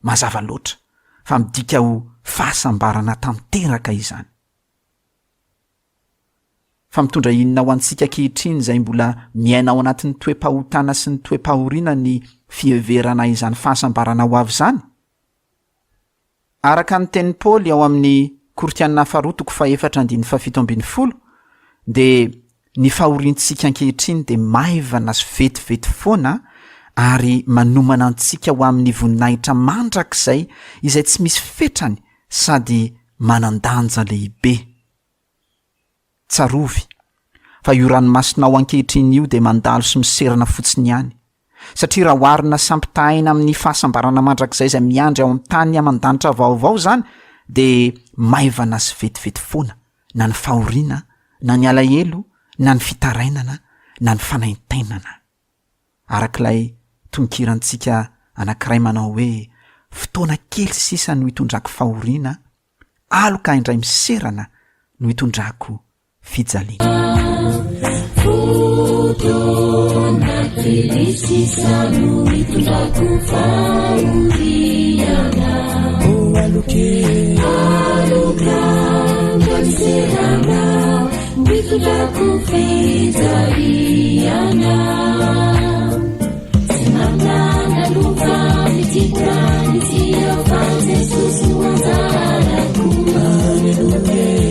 Mazava loatra fa midika ho fahasambarana tanteraka izany. Fa mitondra inona ho antsika ankehitriny izay mbola miaina ao anatin'ny toe-pahotana sy ny toe-pahoriana ny fiheverana izany fahasambarana ho avy izany? Araka ny tenin'i Paoly ao amin'ny Korintiana faharoa toko fahefatra andininy fahafito ambin'ny folo dia ny fahoriantsika ankehitriny dia maivana sy vetivety foana ary manomana antsika ho amin'ny voninahitra mandrakizay izay tsy misy fetrany sady manan-danja lehibe. Tsarovy fa io ranomasinao ankehitriny io dia mandalo sy miserana fotsiny ihany, satria raha oharina sy ampitahaina amin'ny fahasambarana mandrakizay izay miandry ao amin'ny tany aman-danitra vaovao izany dia maivana sy vetivety foana na ny fahoriana na ny alahelo na ny fitarainana na ny fanaintainana. Arak'ilay tononkirantsika anankiray manao hoe fotoana kely sisa no hitondrako fahoriana Aloka indray miserana no itondrako fijaliana. Fotoana kely sisa no itondrako fahoriana. Oh, aloke. Aloka indray miserana no itondrako fijaliana. Tsy manana lova ity tany ity aho fa Jesosy no anjarako.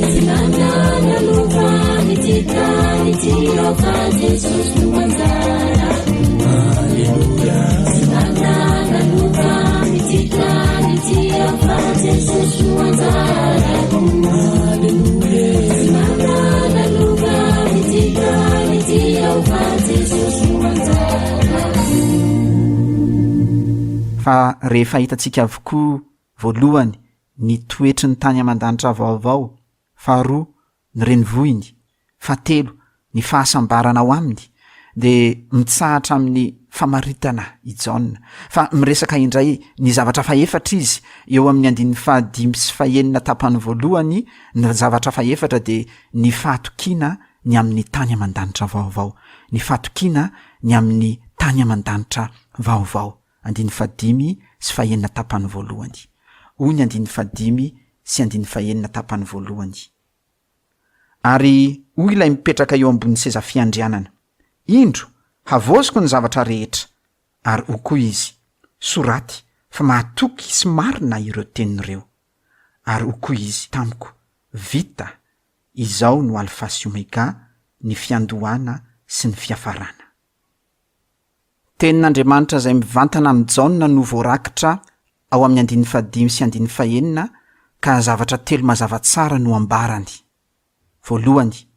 Tsy manana lova ity tany ity aho fa Jesosy no anjarako. Tsy manana lova ity tany ity aho fa Jesosy no anjarako. Tsy manana lova ity tany ity aho. Fa rehefa hitantsika avokoa, voalohany, ny toetry ny tany aman-danitra vaovao, faharoa, ny renivohiny, fahatelo, ny fahasambarana ao aminy, dia mitsahatra amin'ny famaritana i Jaona, fa miresaka indray ny zavatra fahefatra izy eo amin'ny andininy fahadimy sy fahenina tapany voalohany, ny zavatra fahefatra dia ny fahatokiana ny amin'ny tany aman-danitra vaovao, ny fahatokiana ny amin'ny tany aman-danitra vaovao, andininy fahadimy sy fahenina tapany voalohany. Hoy ny andininy fahadimy sy andininy fahenina tapany voalohany. Ary hoy ilay mipetraka eo ambonin'ny seza fiandrianana, Indro, havaoziko ny zavatra rehetra. Ary hoy koa izy, Soraty, fa mahatoky sy marina ireo teniny ireo. Ary hoy koa izy tamiko, Vita, izao no Alfa sy Omega, ny fiandohana sy ny fiafarana. Tenin'Andriamanitra izay mivantana amin'i Jaona no voarakitra ao amin'ny andininy fahadimy sy andininy fahenina ka zavatra telo mazava tsara no ambarany. Voalohany,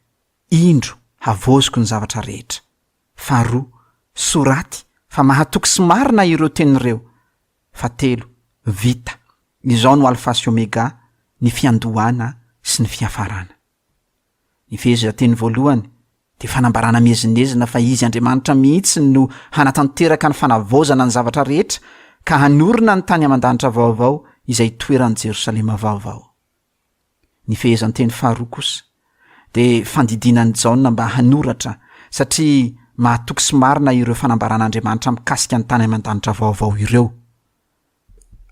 Indro havaoziko ny zavatra rehetra. Faharoa, Soraty fa mahatoky sy marina ireo teny ireo. Fahatelo, Vita. Izao no Alfa sy Omega, ny fiandohana sy ny fiafarana. Ny fehezanteny voalohany dia fanambarana miezinezina fa Izy Andriamanitra mihitsy no hanatanteraka ny fanavaozana ny zavatra rehetra ka hanorina ny tany aman-danitra vaovao izay hitoeran'i Jerosalema vaovao. Ny fehezanteny faharoa kosa dia fandidiana an'i Jaona mba hanoratra satria mahatoky sy marina ireo fanambaran'Andriamanitra mikasika ny tany aman-danitra vaovao ireo.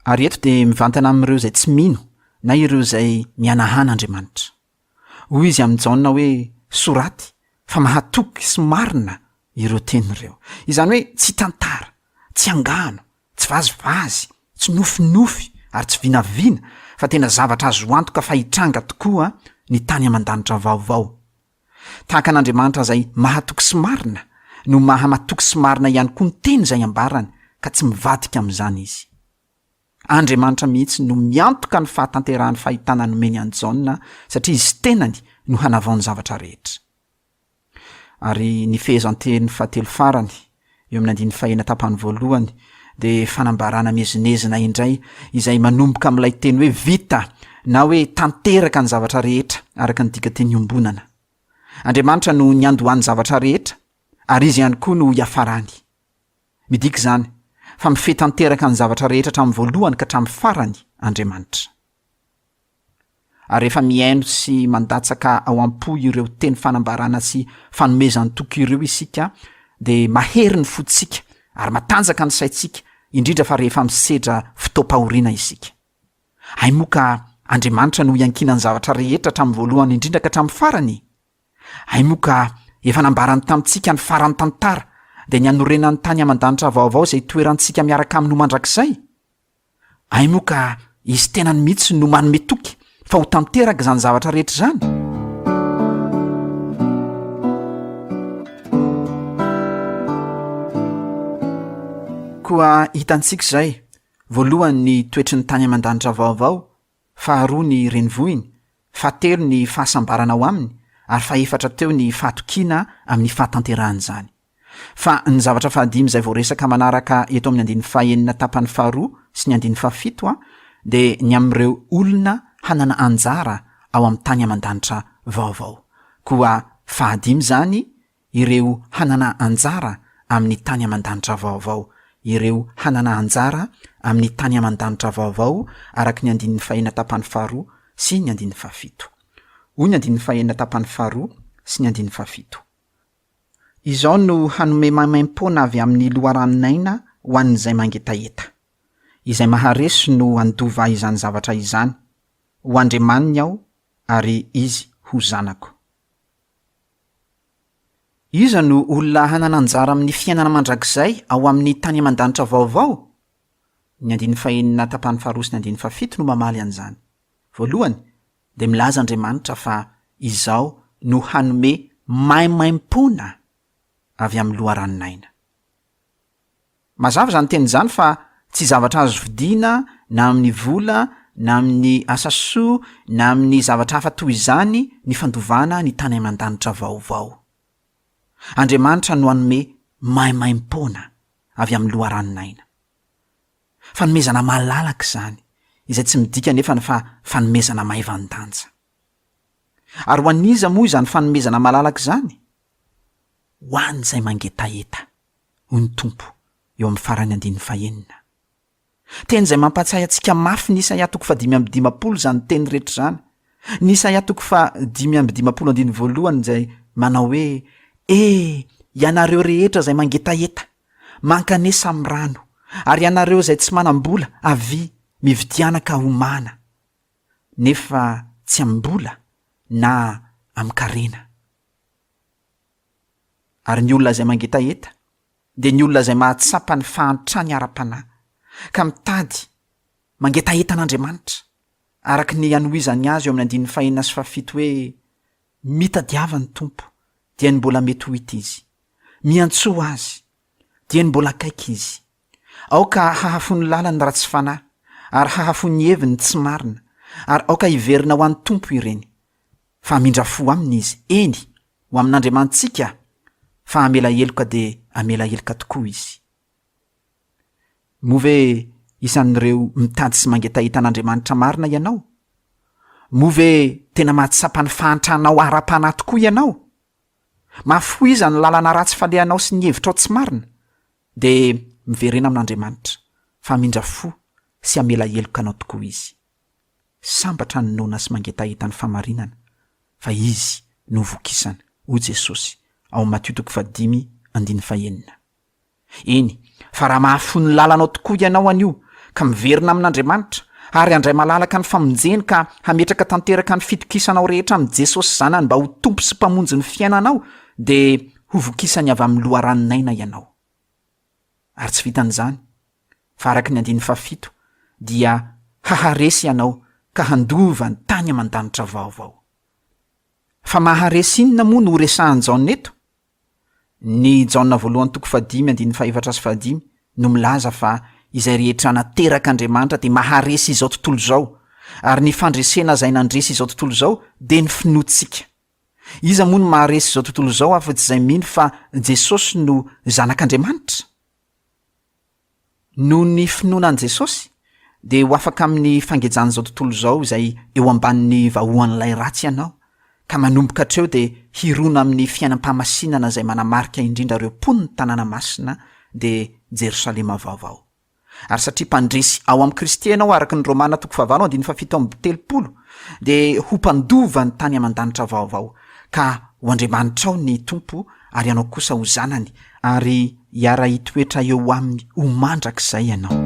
Ary eto dia mivantana amin'ireo izay tsy mino na ireo izay mihanahana Andriamanitra. Hoy izy amin'i Jaona hoe, Soraty fa mahatoky sy marina ireo teny ireo. Izany hoe tsy tantara, tsy angano, tsy vazivazy, tsy nofinofy ary tsy vinavina fa tena zavatra azo antoka fa hitranga tokoa ny tany aman-danitra vaovao. Tahaka an'Andriamanitra izay mahatoky sy marina no maha-matoky sy marina ihany koa ny teny izay ambarany ka tsy mivadika amin'izany izy. Andriamanitra mihitsy no miantoka ny fahatanterahan'ny fahitana nomeny an'i Jaona satria izy tenany no hanavao ny zavatra rehetra. Ary ny fehezanteny fahatelo farany, eo amin'ny andininy fahenina tapany voalohany, dia fanambarana miezinezina indray izay manomboka amin'ilay teny hoe vita na hoe tanteraka ny zavatra rehetra araka ny dikanteny iombonana. Andriamanitra no niandohan'ny zavatra rehetra ary Izy ihany koa no hiafarany. Midika izany fa mifehy tanteraka ny zavatra rehetra hatramin'ny voalohany ka hatramin'ny farany Andriamanitra. Ary rehefa mihaino sy mandatsaka ao am-po ireo teny fanambarana sy fanomezan-toky ireo isika, dia mahery ny fontsika ary matanjaka ny saintsika, indrindra fa rehefa misedra fotoam-pahoriana isika. Hay moa ka Andriamanitra no iankinan'ny zavatra rehetra hatramin'ny voalohany indrindra ka hatramin'ny farany e! Hay moa ka efa nambarany tamintsika ny faran'ny tantara, dia ny hanorenany tany aman-danitra vaovao izay hitoerantsika miaraka aminy ho mandrakizay? Hay moa ka izy tenany mihitsy no manome toky fa ho tanteraka izany zavatra rehetra izany? Koa hitantsika izay, voalohany ny toetry ny tany aman-danitra vaovao, faharoa ny renivohiny, fahatelo ny fahasambarana ao aminy, ary fahefatra teo ny fahatokiana amin'ny fahatanterahan'izany. Fa ny zavatra fahadimy izay voaresaka manaraka eto amin'ny andininy fahenina tapany faharoa sy ny andininy fahafito dia ny amin'ireo olona hanana anjara ao amin'ny tany aman-danitra vaovao. Koa fahadimy izany ireo hanana anjara amin'ny tany aman-danitra vaovao, ireo hanana anjara amin'ny tany aman-danitra vaovao araka ny andininy fahenina tapany faharoa sy ny andininy fahafito. Hoy ny andininy fahenina tapany faharoa sy ny andininy fahafito. Izao no hanome maimaimpoana avy amin'ny loharanon'aina ho an'izay mangetaheta. Izay maharesy no handova izany zavatra izany, ho Andriamaniny aho ary izy ho zanako. Iza no olona hanana anjara amin'ny fiainana mandrakizay ao amin'ny tany aman-danitra vaovao? Ny andininy fahenina tapany faharoa sy ny andininy fahafito no mamaly an'izany. Voalohany, dia milaza Andriamanitra fa Izaho no hanome maimaimpoana avy amin'ny loharanon'aina. Mazava izany teny izany fa tsy zavatra azo vidiana na amin'ny vola na amin'ny asa soa na amin'ny zavatra hafa toy izany ny fandovana ny tany aman-danitra vaovao. Andriamanitra no hanome maimaimpoana avy amin'ny loharanon'aina. Fanomezana malalaka izany, izay tsy midika anefany fa fanomezana maivan-danja. Ary ho an'iza moa izany fanomezana malalaka izany? Ho an'izay mangetaheta, hoy ny Tompo eo amin'ny faran'ny andininy fahenina. Teny izay mampahatsiahy antsika mafy ny Isaia toko fahadimy amby dimampolo izany teny rehetra izany. Ny Isaia toko fahadimy amby dimampolo andininy voalohany izay manao hoe, E, ianareo rehetra izay mangetaheta, mankanesa amin'ny rano, ary ianareo izay tsy manam-bola, avia, mividiana ka homana. Nefa tsy amim-bola na amin-karena. Ary ny olona izay mangetaheta dia ny olona izay mahatsapa ny fahantrany ara-panahy, ka mitady mangetaheta an'Andriamanitra, araka ny anohizany azy eo amin'ny andininy fahenina sy fahafito hoe, Mitadiava ny Tompo, dia ny mbola mety ho hita Izy. Miantsoa Azy, dia ny mbola akaiky Izy. Aoka hahafoy ny lalany ny ratsy fanahy, ary hahafoy ny heviny ny tsy marina, ary aoka hiverina ho an'ny Tompo ireny, fa hamindra fo aminy Izy, eny, ho amin'Andriamanitsika, fa hamela heloka dia hamela heloka tokoa Izy. Moa ve isan'ireo mitady sy mangetaheta an'Andriamanitra marina ianao? Moa ve tena mahatsapa ny fahantranao ara-panahy tokoa ianao? Mahafoiza ny lalana ratsy falehanao sy ny hevitrao tsy marina, dia miverena amin'Andriamanitra, fa hamindra fo sy hamela heloka anao tokoa Izy. Sambatra ny noana sy mangetaheta ny fahamarinana, fa izy no hovokisana, hoy Jesosy, ao amin'ny Matio toko fahadimy andininy fahenina. Eny, fa raha mahafoy ny lalanao tokoa ianao anio, ka miverina amin'Andriamanitra, ary handray malalaka ny famonjeny ka hametraka tanteraka ny fitokisanao rehetra amin'i Jesosy Zanany mba ho Tompo sy Mpamonjy ny fiainanao, dia hovokisany avy amin'ny loharanon'aina ianao. Ary tsy vitan'izany, fa araka ny andininy fahafito, dia haharesy ianao ka handova ny tany aman-danitra vaovao. Fa maharesy inona moa no resahan'i Jaona eto? Ny Jaona voalohany toko fahadimy andininy fahefatra sy fahadimy no milaza fa izay rehetra naterak'Andriamanitra dia maharesy izao tontolo izao, ary ny fandresena izay nandresy izao tontolo izao dia ny finoantsika. Iza moa no maharesy izao tontolo izao afa-tsy izay mino fa Jesosy no Zanak'Andriamanitra? Noho ny finoana an'i Jesosy, dia ho afaka amin'ny fangejan'izao tontolo izao izay eo ambanin'ny vahoan'ilay ratsy ianao, ka manomboka hatreo dia hirona amin'ny fiainam-pahamasinana izay manamarika indrindra ireo mponin'ny tanàna masina, dia Jerosalema Vaovao. Ary satria mpandresy ao amin'i Kristy ianao araka ny Romana toko fahavalo andininy fahafito amby telopolo, dia ho mpandova ny tany aman-danitra vaovao, ka ho Andriamanitrao ny Tompo ary ianao kosa ho zanany, ary hiara-hitoetra eo aminy ho mandrakizay ianao.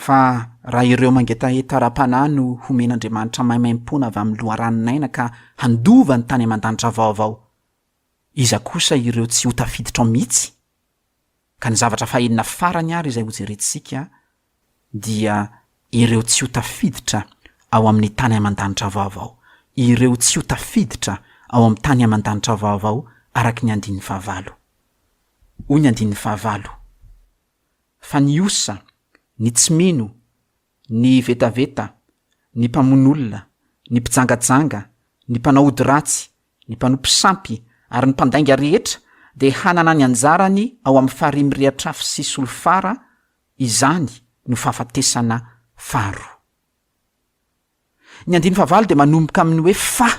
Fa raha ireo mangetaheta ara-panahy no homen'Andriamanitra maimaimpoana avy amin'ny loharanon'aina ka handova ny tany aman-danitra vaovao, iza kosa ireo tsy ho tafiditra ao mihitsy? Ka ny zavatra fahenina farany ary izay hojerentsika dia ireo tsy ho tafiditra ao amin'ny tany aman-danitra vaovao, ireo tsy ho tafiditra ao amin'ny tany aman-danitra vaovao araka ny andininy fahavalo. Hoy ny andininy fahavalo, Fa ny osa, ny tsy mino, ny vetaveta, ny mpamono olona, ny mpijangajanga, ny mpanao ody ratsy, ny mpanompo sampy ary ny mpandainga rehetra dia hanana ny anjarany ao amin'ny farihy mirehatr'afo sy solifara, izany no fahafatesana faharoa. Ny andininy fahavalo dia manomboka amin'ny hoe fa,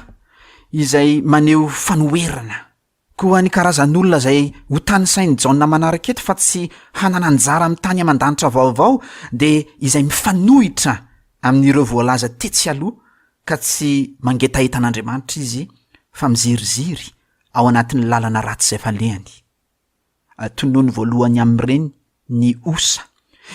izay maneho fanoherana. Koa ny karazan'olona izay hotanisain'i Jaona manaraka eto fa tsy hanana anjara amin'ny tany aman-danitra vaovao dia izay mifanohitra amin'ireo voalaza tetsy aloha ka tsy mangetaheta an'Andriamanitra izy fa miziriziry ao anatin'ny lalana ratsy izay falehany. Tonony voalohany amin'ireny ny osa,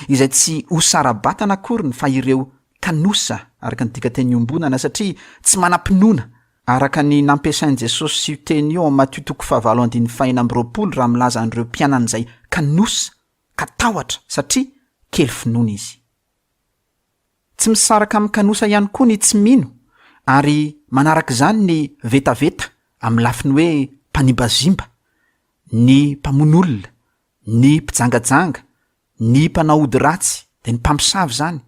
izay tsy osa ara-batana akoriny fa ireo kanosa, araka ny dikanteny iombonana, satria tsy manam-pinoana, araka ny nampiasain'i Jesosy io teny io ao Matio toko fahavalo andininy fahena amby roapolo raha milaza an'ireo mpianany izay kanosa ka tahotra satria kely finoana izy. Tsy misaraka amin'ny kanosa ihany koa ny tsy mino ary manaraka izany ny vetaveta amin'ny lafiny hoe mpanimbazimba, ny mpamono olona, ny mpijangajanga, ny mpanao ody ratsy, dia ny mpamosavy izany,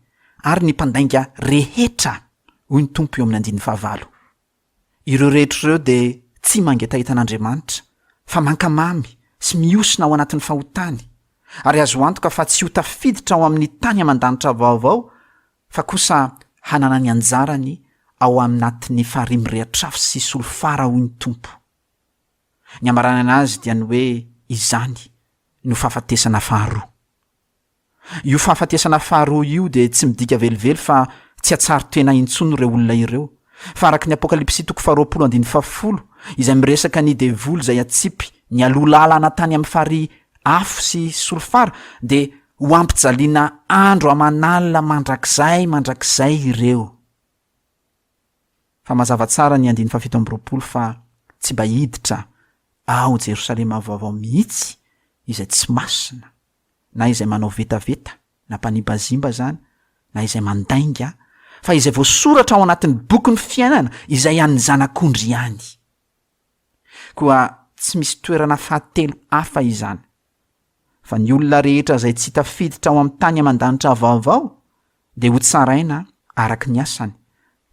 ary ny mpandainga rehetra, hoy ny Tompo eo amin'ny andininy fahavalo. Ireo rehetra ireo dia. tsy mangetaheta an'Andriamanitra fa mankamamy sy mihosina ao anatin'ny fahotany, ary azo antoka fa tsy ho tafiditra ao amin'ny tany aman-danitra vaovao fa kosa hanana ny anjarany ao anatin'ny farihy mirehatr'afo sy solifara hoy ny Tompo. Ny hamaranana azy dia ny hoe izany no fahafatesana faharoa. Io fahafatesana faharoa io dia tsy midika velively fa tsy hatsaro tena intsony ireo olona ireo, fa araka ny Apokalypsy toko faharoapolo andininy fahafolo, izay miresaka ny devoly izay atsipy nialoha lalana tany amin'ny farihy afo sy solifara, dia ho ampijaliana andro aman'alina mandrakizay mandrakizay ireo. Fa mazava tsara ny andininy fahafito amby roapolo fa tsy mba hiditra ao Jerosalema vaovao mihitsy izay tsy masina, na izay manao vetaveta na mpanimbazimba izany, na izay mandainga, fa izay voasoratra ao anatin'ny bokin'ny fiainana izay an'ny Zanak'ondry ihany. Koa tsy misy toerana fahatelo hafa izany. Fa ny olona rehetra izay tsy tafiditra ao amin'ny tany aman-danitra vaovao dia hotsaraina araka ny asany,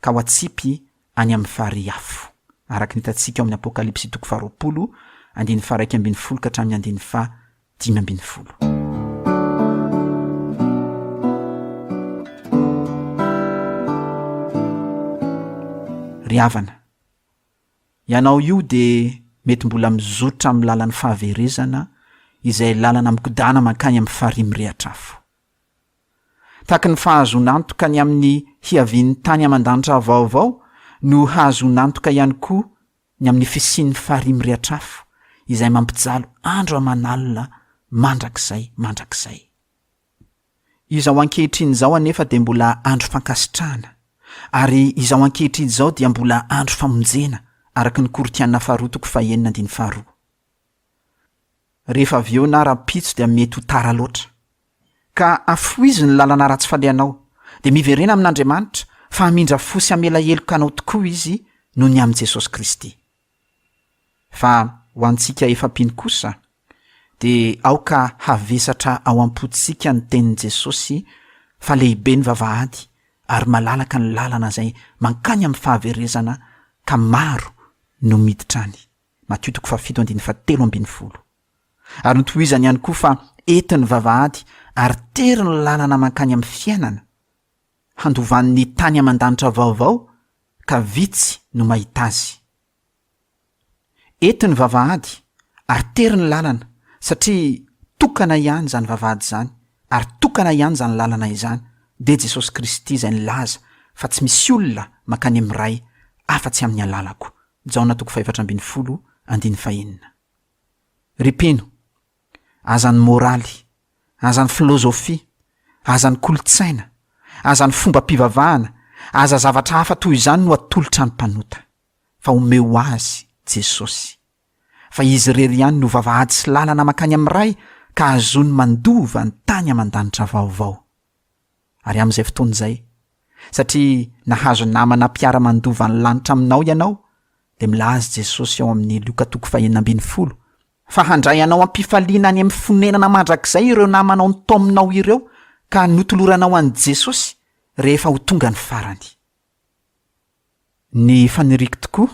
ka ho atsipy any amin'ny farihy afo, araka ny hitantsika ao amin'ny Apokalypsy toko faharoapolo, andininy faha-iraika ambin'ny folo ka hatramin'ny andininy faha-dimy ambin'ny folo. Ry havana, ianao io dia mety mbola mizotra amin'ny lalan'ny fahaverezana, izay lalana mikodana mankany amin'ny farihy mirehitra afo. Tahaky ny fahazoana antoka ny amin'ny hiavian'ny tany aman-danitra vaovao no hahazoana antoka ihany koa ny amin'ny fisian'ny farihy mirehatr'afo izay mampijaly andro aman'alina mandrakizay mandrakizay. Izao ankehitriny izao anefa dia mbola andro fankasitrahana, ary izao ankehitriny izao dia mbola andro famonjena, araka ny Korintiana faharoa toko fahenina andininy faharoa. Rehefa avy eo na rahampitso dia mety ho tara loatra. Ka afoizo ny lalana ratsy falehanao, dia miverena amin'Andriamanitra, fa hamindra fo sy hamela heloka anao tokoa Izy noho ny amin'i Jesosy Kristy. Fa ho antsika efa mpino kosa, dia aoka havesatra ao am-pontsika ny tenin'i Jesosy fa lehibe ny vavahady ary malalaka ny lalana izay mankany amin'ny fahaverezana ka maro no miditra any. Matio toko fahafito andininy fahatelo ambin'ny folo. Ary notohizany ihany koa fa ety ny vavahady ary tery ny lalana mankany amin'ny fiainana, handovany ny tany aman-danitra vaovao ka vitsy no mahita azy. Ety ny vavahady ary tery ny lalana satria tokana ihany izany vavahady izany ary tokana ihany izany lalana izany dia Jesosy Kristy izay nilaza fa tsy misy olona mankany amin'ny Ray afa-tsy amin'ny alalako. Jaona toko fahefatra ambin'ny folo andininy fahenina. Ry mpino, aza ny môraly, aza ny filôzôfia, aza ny kolontsaina, aza ny fombam-pivavahana, aza zavatra hafa toy izany no atolotra ny mpanota, fa omeo azy Jesosy. Fa Izy irery ihany no vavahady sy lalana mankany amin'ny Ray ka ahazoany mandova ny tany aman-danitra vaovao. Ary amin'izay fotoana izay, satria nahazo namana mpiara-mandova ny lanitra aminao ianao, dia milaza Jesosy ao amin'ny Lioka toko fahenina ambin'ny folo, fa handray anao am-pifaliana any amin'ny fonenana mandrakizay ireo namanao nitaominao ireo ka notoloranao an'i Jesosy rehefa ho tonga ny farany. Ny faniriako tokoa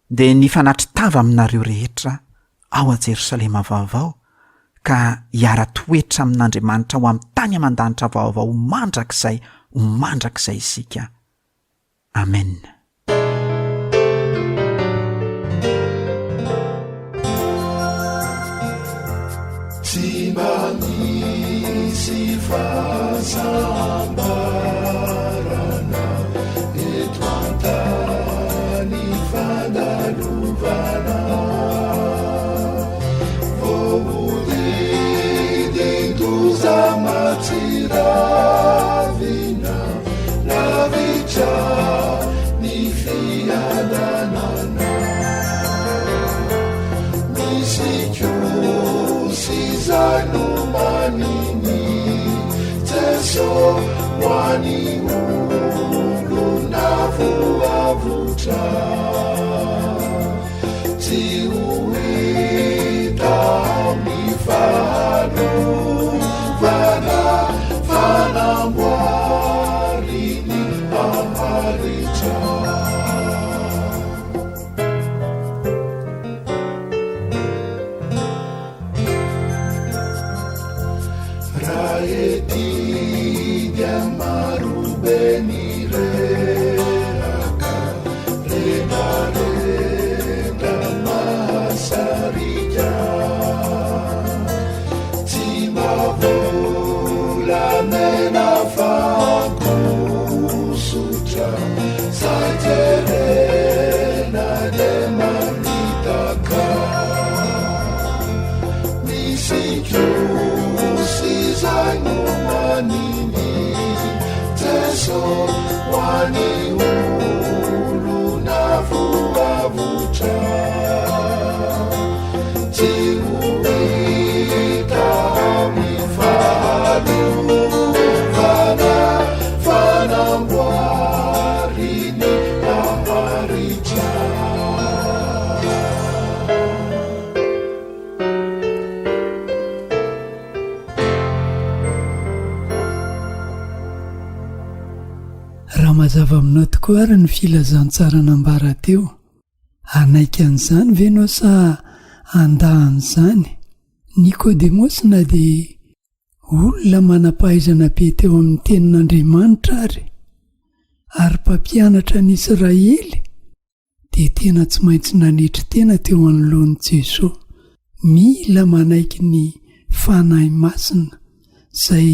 dia ny hifanatri-tava aminareo rehetra ao Jerosalema vaovao ka hiara-toetra amin'Andriamanitra ho amin'ny tany aman-danitra vaovao ho mandrakizay ho mandrakizay isika. Amen. Tsy mba misy fahasambarana eto an-tany fandalovana. Voahodidin-doza mahatsiravina lavitra ny fiadanana. Misy kosa izay nomaniny Jeso ho an'ny olona voavotra. Tsy ho hita amin'ny fahalovana fa namboariny haharitra. ety dia marobe ny reraka, redareda mahasarika. Tsy mba volamena fa ankosotra, zay jerena dia mamitaka. Misy kosa izay nomaniny Jeso ho an'ny olona voavotra. Tsy ho hita amin'ny fahalovana fa namboariny haharitra. Raha mazava aminao tokoa ary ny filazantsara nambara teo, hanaiky an'izany ve ianao sa handà an'izany? Nikodemosy na dia olona manam-pahaizana be teo amin'ny Tenin'Andriamanitra ary, ary mpampianatra an'i Israely, dia tena tsy maintsy nanetry tena teo anoloan'i Jesoa. Mila manaiky ny Fanahy Masina izay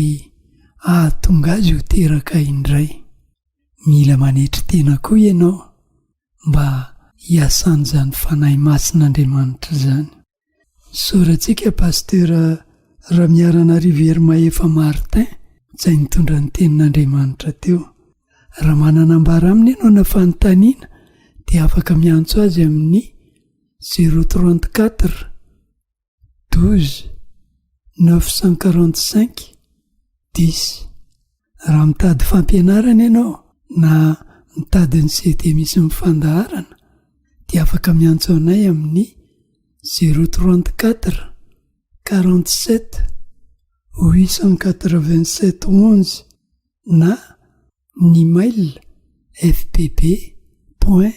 hahatonga azy ho teraka indray. Mila manetry tena koa ianao mba hiasan'izany Fanahy Masin'Andriamanitra izany. Isaorantsika Pasteur Ramiaranarivo Herimahefa Martin izay nitondra ny tenin'Andriamanitra teo. Raha manana ambara aminy ianao na fanontaniana dia afaka miantso azy amin'ny 034 12 945 10. Raha mitady fampianarana ianao na mitady ny CD misy ny fandaharana dia afaka miantso anay amin'ny 034 47 887 11 na ny mail fbb point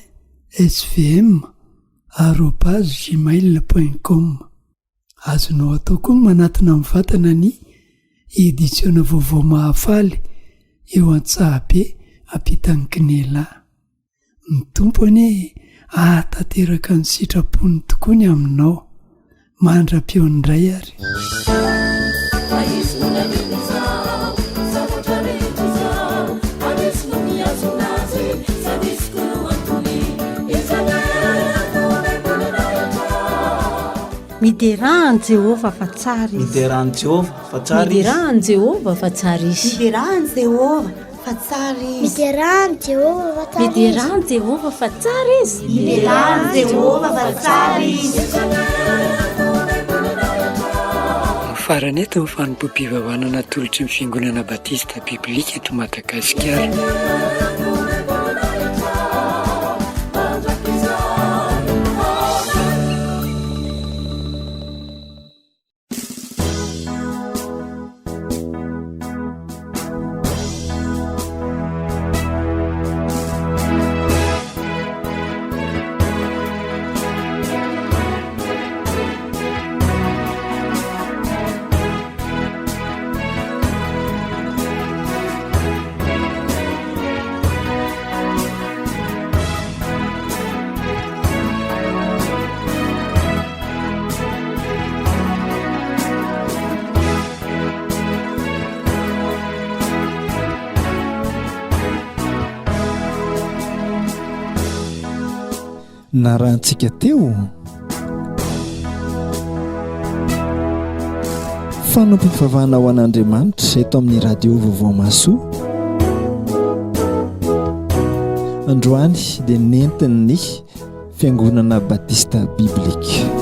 svm arobase gmail point com. Azonao atao koa ny manatona mivantana ny edisiona vaovao Mahafaly eo Antsahabe ampitan'ny Cnela. Ny Tompo anie hahatanteraka ny sitrapony tokoa ny aminao. Mandra-pihaona indray ary. Miderà an'i Jehovah fa tsara izy. Miderà an'i Jehovah fa tsara izy. Miderà an'i Jehovah fa tsara izy. Miderà an'i Jehovah fa tsara izy. Miderà an'i Jehovah fa tsara izy. Miderà an'i Jehovah fa tsara izy. Miderà an'i Jehovah fa tsara izy. Mifarana eto ny fanompoam-pivavahana natolotry ny Fiangonana Batista Biblika eto Madagasikara. Narahantsika teo Fanompoam-pivavahana ho an'Andriamanitra eto amin'ny Radio Vaovao Mahasoa. Androany dia nentin'ny Fiangonana Batista Biblika.